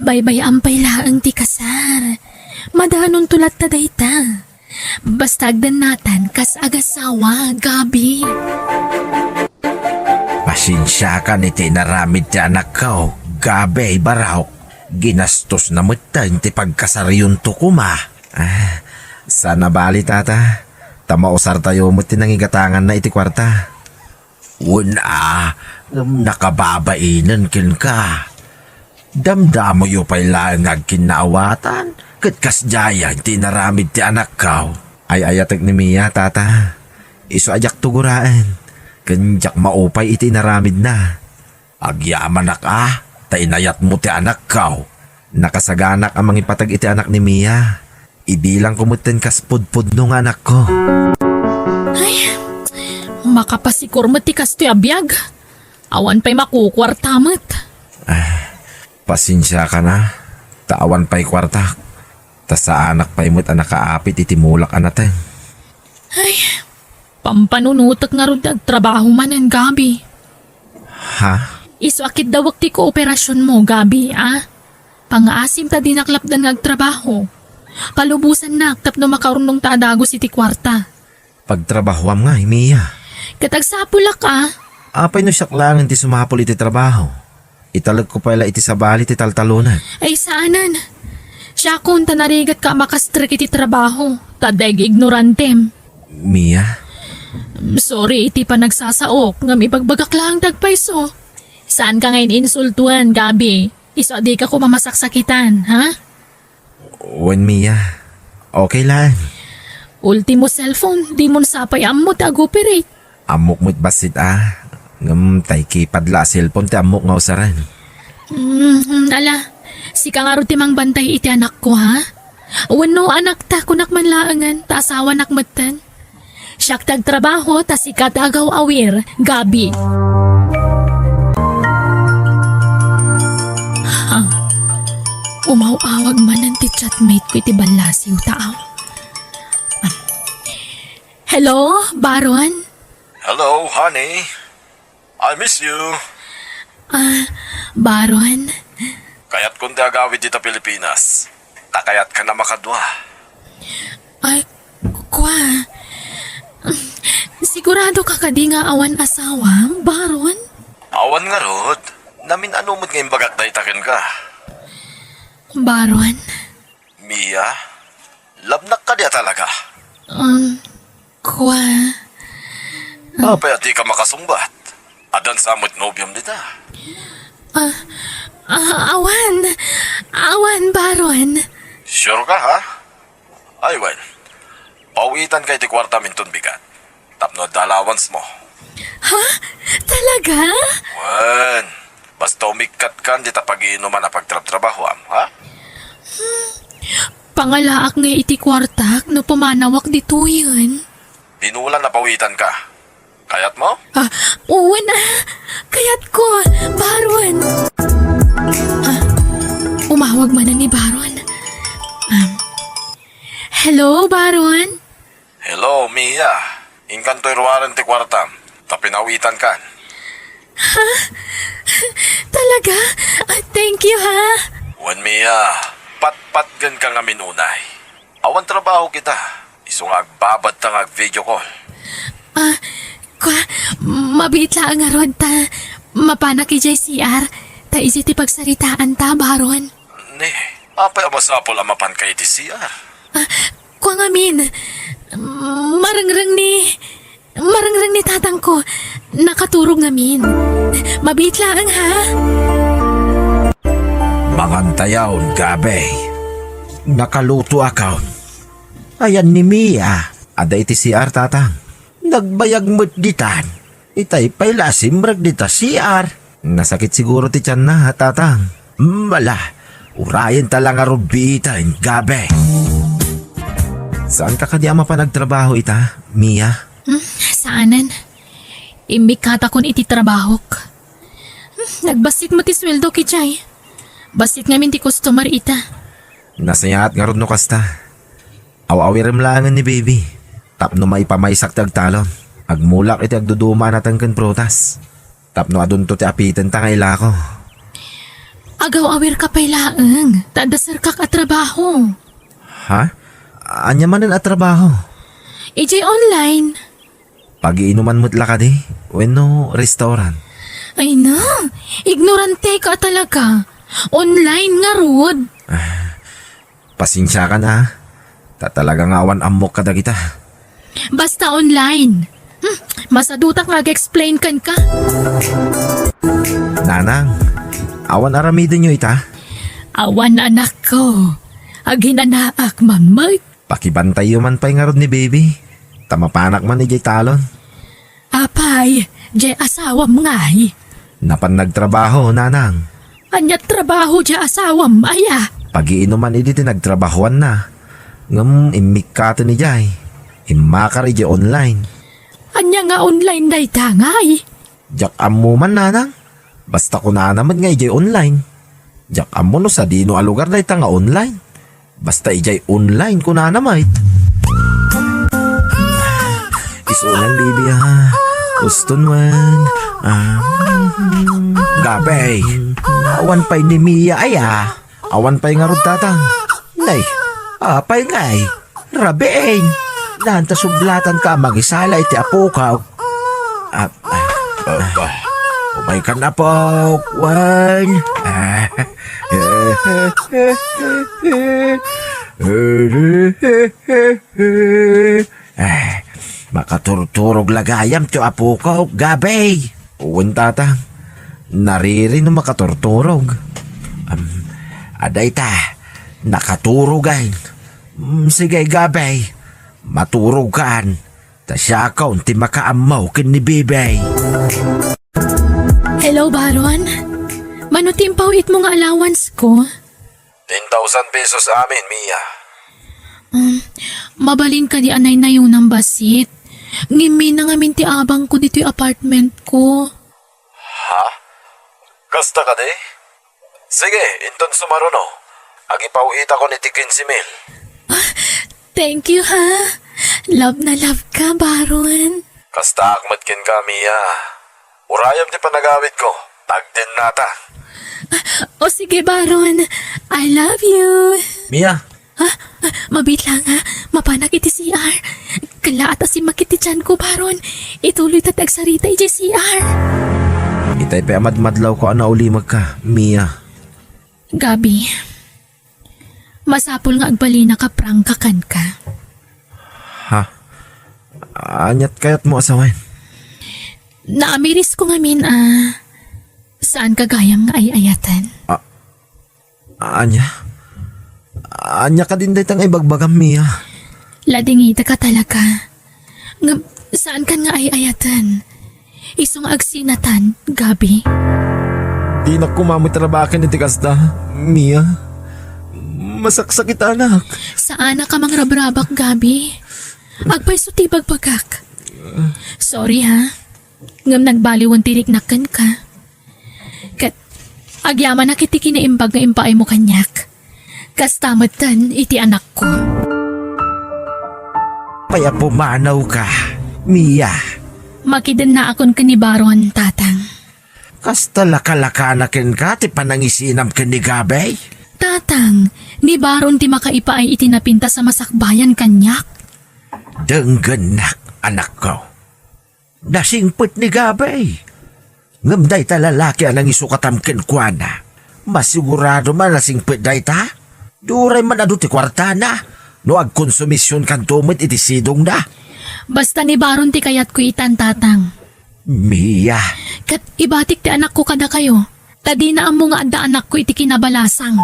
Baybay-am pay laeng ti kasar. Madaanonto latta dayta. Basta agdennatan kas agasawa, Gabi. Pasensiakan iti inaramid ti anakko, Gabi, Barok. Ginastosna metten ti pagkasaryonto koma. Ah, saan a bale, Tata. Ta mausartayo met ti nangigatanganna iti kuarta. Wen a, ngem nakababainen kenka. Damdamoyo pay laeng nga agkinnaawatan, ket kasdiayen ti inaramid ti anakko. Ay-ayatek ni Mia, Tata. Isu a diakto guraen, ken diak maupay iti inaramidna. Agyamanak a, ta inayatmo ti anakko. Nakasaganak a mangipateg iti anak ni Mia. Ibilangko metten kas pudpudno nga anakko. Ay, makapasikur met ti kastoy a biag. Awan pay makukuarta met. Ah, pasensiakan a, ta awan pay kuartak. Ta saanak pay met a nakaapit iti mulak a nateng. Ay, pampanunotek ngarud ti agtrabaho manen, Gabi. Ha? Isu a kiddawek ti kooperasionmo, Gabi, a? Pangngaasim ta dinak lapdan nga agtrabaho. Palubosannak tapno makaurnongta a dagus iti kuarta. Pagtrabahoam ngay, Mia. Ket agsapulak a. Apay no siak laengen ti sumapul iti trabaho? Italekko pay la iti sabali ti taltalonek. Ay, saanen. Siakon ta narigatka a makastrek iti trabaho, ta adda ig-ignorantem. Mia? Sorry iti panagsasaok, ngem ibagbagak laeng ti agpayso. Saanka nga in-insultoen, Gabi. Isu a dika koma masaksakitan, ha? Wen, Mia. Okay laeng. Ultimo cellphone, dimon sa pay ammo ti ag-operate. Ammok met bassit a, ngem tay keypad la a cellphone ti ammok nga usaren. Mm, ala, sika ngarud ti mangbantay iti anakko, ha? Wenno anakta, kunak man laengen, ta asawanak metten. Siak ti agtrabaho, ta sika ti agaw-awir, Gabi. Ha? Umaw-awag manen ti chatmate ko iti ballasiw, taaw. Hello, Baron? Hello, honey. I miss you. Ah, Baron? Kayatkon ti agawid dita Pilipinas. Ta kayatkan a makadua. Ay, kua. Sigurado ka kadi nga awan asawa, Baron? Awan ngarud. Namin-ano met nga imbagak dayta kenka. Baron? Mia, labnak kadi a talaga? Um, kua. Apay a dika makasungbat? Addan sa met nobiom dita? Ah, ah, awan. Awan, Baron. Sure ka, ha? Ay, well. Pawitanka iti kuartam inton bigat. Tapno adda allowance mo. Ha? Talaga? Wen, basta umikkatkan dita pag-iinuman a pagtrabtrabahoam, ha? Hmm. Pangalaak ngay iti kuartak no pumanawak ditoyen. Binulan a pawitanka. Kayatmo? Ah, wen, ah. Kayatko, Baron. Ah, umawag manen ni Baron. Um, hello, Baron? Hello, Mia. Inkanto ruaren ti kuartam, ta pinawitankan. Ha? Talaga? Ah, thank you, ha? Wen, Mia, patpatgenka ngamin unay. Awan trabaho kita. Isu nga agbabadta nga ag-video call. Ah, kwa, mabiit laeng ngarud ta mapanak idiay C R, ta idiay ti pagsaritaanta, Baron. Ni, apay a masapul a mapanka iti C R? Ah, kwa ngamin, marengreng ni, marengreng ni tatangko, nakaturog ngamin. Mabiit laeng, ha? Mangantayon, Gabi. Nakaluto akon. Ayan ni Mia. Adda iti C R, tatang. Nagbayag met ditan. Itay pay la a simrek dita C R. Nasakit siguro ti tianna, tatang. Mala, urayen ta la ngarud biiten, Gabi. Saanka kadi a mapan agtrabaho ita, Mia? Hmm, saanen. Immikkatakon iti trabahok. Hmm, nagbassit met ti sueldo, idiay. Bassit ngamin ti customer ita. Nasayaat ngarud no kasta. Aw-awirem laengen ni Baby tapno maipamaysak ti agtalon. Agmulak iti agduduma a nateng ken prutas tapno adunto ti apitenta nga ilako. Agaw-awirka pay laeng, ta adda serkak a trabaho. Ha? Ania manen a trabaho? Idiay online. Pagiinuman met la kadi? Wenno restaurant? Ay na, ignoranteka talaga. Online ngarud. Ah, pasensiakan, ah. Ta talaga nga awan ammok kadagita. Basta online. Hmm, masadutak nga ag-explain kenka. Nanang, awan aramidenyo ita? Awan, anakko. Aginanaak man met. Pakibantayyo man pay ngarud ni Baby, ta mapanak man idiay talon. Apay, diay asawam ngay? Napan nagtrabaho, nanang. Ania trabaho diay asawam, aya? Pagiinuman idi ti nagtrabahoanna. Ngem immikkaten idiay. Immakar idiay online. Ania nga online dayta ngay? Diak ammo man, nanang. Basta kunana met nga idiay online. Diak ammo no sadino a lugar dayta nga online. Basta idiay online, kunana met. Isunan, Baby, ah. Uston wen. Ah. Gabi. Awan pay ni Mia, aya. Awan pay ngarud, tatang. Nay, apay ngay? Rabiin. Naan ta sublatanka a mangisala iti apokaw. Ah, ah, ah. Umaykan, apok, wen. Ah. Eh, makaturturog la gayam ti apokaw, Gabi. Wen, tatang. Nariri no makaturturog. Am, adda ita, nakaturogan. Mm, sige, Gabi. Maturogkan. Ta siakon ti makaammo ken ni Baby. Hello, Baron. Mano ti impaw-itmo nga allowance ko? Ten thousand pesos amin, Mia. Um, mabalin kadi a naynayonam bassit? Ngimmi na ngamin ti abang ko ditoy apartment ko. Ha? Kasta kadi? Sige, inton sumaruno, agipaw-itakon iti quince mil. Ah, thank you, ha. Love na love ka, Baron. Kastaak met kenka, Mia. Urayem ti panagawidko. Tagdennata. Ah, o sige, Baron. I love you. Mia, Ha? Ah, mabiit lang, ha? Mapanak iti C R. Kallaat a simmakit ti tianko, Baron. Ituloyta ti agsarita idiay C R. Itay pay a madmadlawko a naulimegka, Mia. Gabi, masapul nga agbalinaka prangka kenka. Ha? Aniat kayatmo a sawen? Naamirisko ngamin a saanka gayam nga ay-ayaten. Ah, Ania? Ania kadin dayta nga ibagbagam, Mia? Ladingitaka talaga. Ngem saankan nga ay-ayaten. Isu nga agsinatan, Gabi. Dinak koma met rabaken iti kasta, Mia. Masaksakit, anak. Saanak a mangrabrabak, Gabi. Agpayso ti ibagbagak. Sorry, ha. Ngem nagbaliwen ti riknak kenka. Ket agyamanak iti kinaimbag nga impaaymo kaniak. Kasta metten iti anakko. Pay a pumanawka, Mia. Makidennaakon ken ni Baron, Tatang. Kasta lakalakana kenka ti panangisinam ken ni Gabey? Tatang, ni Baron ti makaipaay iti napintas a masakbayan kaniak. Denggennak, anakko. Nasingpet ni Gabey. Ngem dayta lalaki a nangisukatam kenkuana, masigurado man a singpet dayta. Uray man adu ti kuartana, no agkonsumisionkanto met iti sidongna. Basta ni Baron ti kayatko itan, Tatang. Mia. Ket ibatik ti anakko kadakayo, ta dina ammo nga adda anakko iti kinabalasang.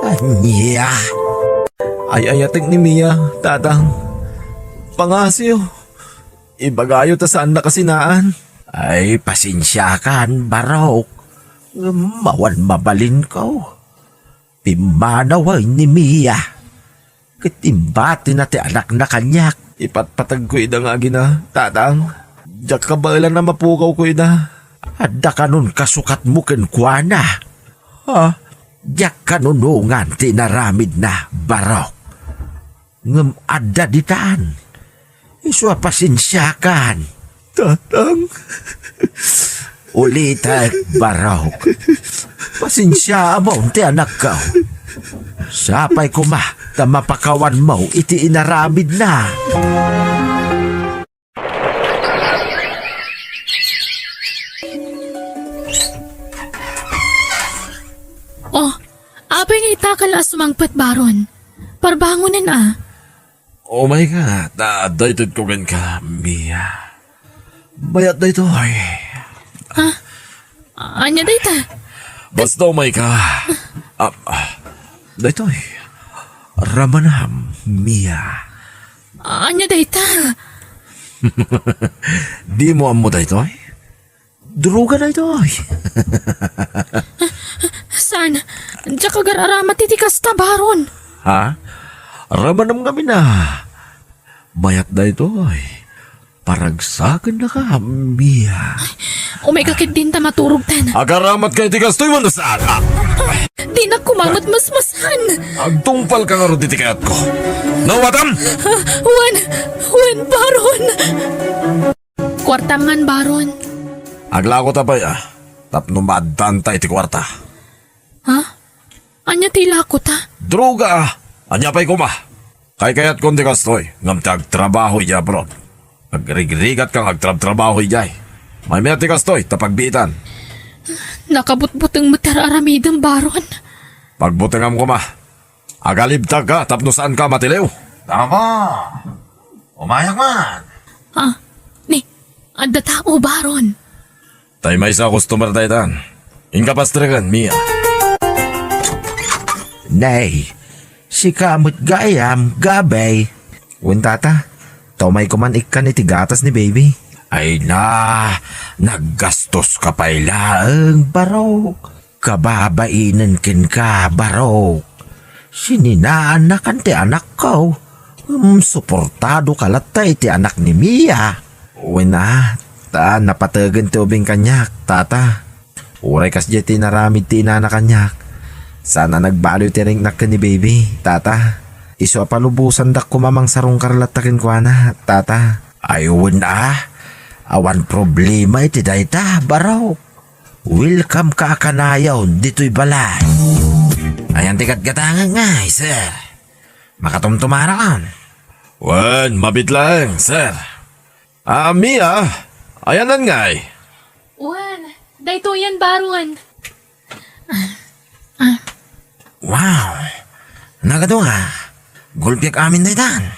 Ania? Ay-ayatek ni Mia, Tatang. Pangasiyo. Ibagayo ta saan nakasinaan. Ay, pasensiakan, Barok. Ngem awan mabalinko. Pimmanawen ni Mia. Ket imbatina ti anakna kaniak. Ipatpategko ida nga agina, Tatang. Diak kabaelan a mapugawko ida. Adda kanon kasukatmo kenkuana? Ha? Diak kanunongan ti inaramidna, Barok. Ngem adda ditan. Isu a pasensiakan. Tatang. Ulitek, Barok. Pasensiaam ti anakko. Sapay koma ta mapakawanmo iti inaramidna. Oh, apay nga ita ka la a sumangpet, Baron? Parbangonen a. Umayka, ta daytoy ko kenka, Mia. Mayat daytoy. Ha? Ania dayta? Basta umayka. Ah, ah, daytoy. Ramanam, Mia. Ania dayta? Dimo ammo daytoy? Droga daytoy. Saan? Diak agar-aramat iti kasta, Baron. Ha? Ramanam ngamin a. Mayat daytoy. Paragsakennaka, Mia. Umayka ketdin ta maturogtan. Agaramatka iti kastoy wenno saan? Dinak koma met masmasan. Agtungpalka ngarud iti kayatko. Nawatam? Wen, wen, Baron. Kuartam ngan, Baron. Aglakota pay a, tapno maaddanta iti kuarta. Ha? Ania ti ilakota? Droga a! Ania pay koma? Kaykayatkon ti kastoy, ngem ti agtrabaho idiay abroad. Agrigrigatka nga agtrabtrabaho idiay. Maymayat ti kastoy, ta pagbiitan. Nakabutbuteng met ti ar-aramidem, Baron. Pagbutengam koma. Agalibtagka tapno saanka matiliw. Tama. Umayak man. Ah, ni, adda tao, Baron. Tay maysa a customer daytan. Inka pastreken, Mia. Nay, sika met gayam, Gabey. Wen, Tata, ta umayko man ikkan iti gatas ni Baby. Ay na, naggastoska pay laeng, Barok. Kababainen kenka, Barok. Sininaannakan ti anakko. Ngem suportadoka latta iti anak ni Mia. Wen a, ta napategen ti ubing kaniak, Tata. Uray kasdiay ti inaramid ti inana kaniak. Saan a nagbaliw ti riknak ken ni Baby, Tata. Isu a palubosandak koma mangsarungkar latta kenkuana, Tata. Ay, wen a, awan problema iti dayta, Barok. Welcome ka a kanayon ditoy balay. Ayan ti gatgatangek ngay, sir. Makatumtumarakon. Wen, mabiit laeng, sir. Ah, Mia, ayan ngay. Wen, daytoyen, Baron. Ah, ah. Wow. Nagadu a. Gulpiek amin daytan.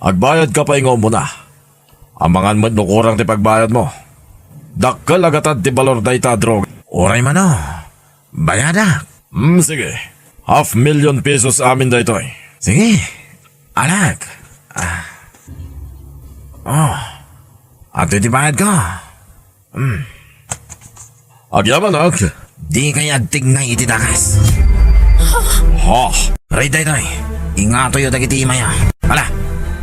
Agbayadka pay nga umuna. Amangan met no kurang ti pagbayadmo. Dakkel a gatad ti balor dayta a droga. Uray mano, bayadak. Hmm, sige. Half million pesos amin daytoy. Sige. Alag. Ah. Oh. Adtoy ti bayadko. Hmm. Agyamanak. Dikay agtignay iti dakes. Ha? Pray daytoy. Ingatoyo dagiti imaya. Ala,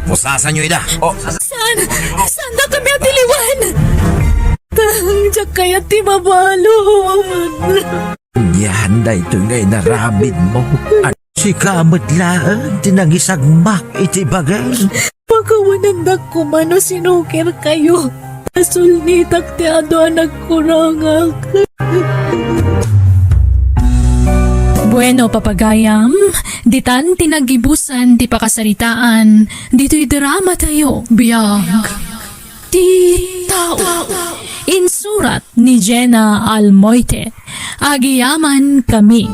pusasanyo ida. O, saan? Saanda kami a tiliwan? Tang, diak kayat ti mabalud. Yan daytoy nga inarabidmo. Sika met laeng ti nangisagmak iti bagim. Pakawanandak koma no sinukirkayo. Nasulnitak ti adu a nagkurangak. Bueno, papagayam, ditan ti naggibusan ti pakasaritaan ditoy drama tayo, Biag ti Tao. Insurat ni Jenna Almoite. Agiyaman kami.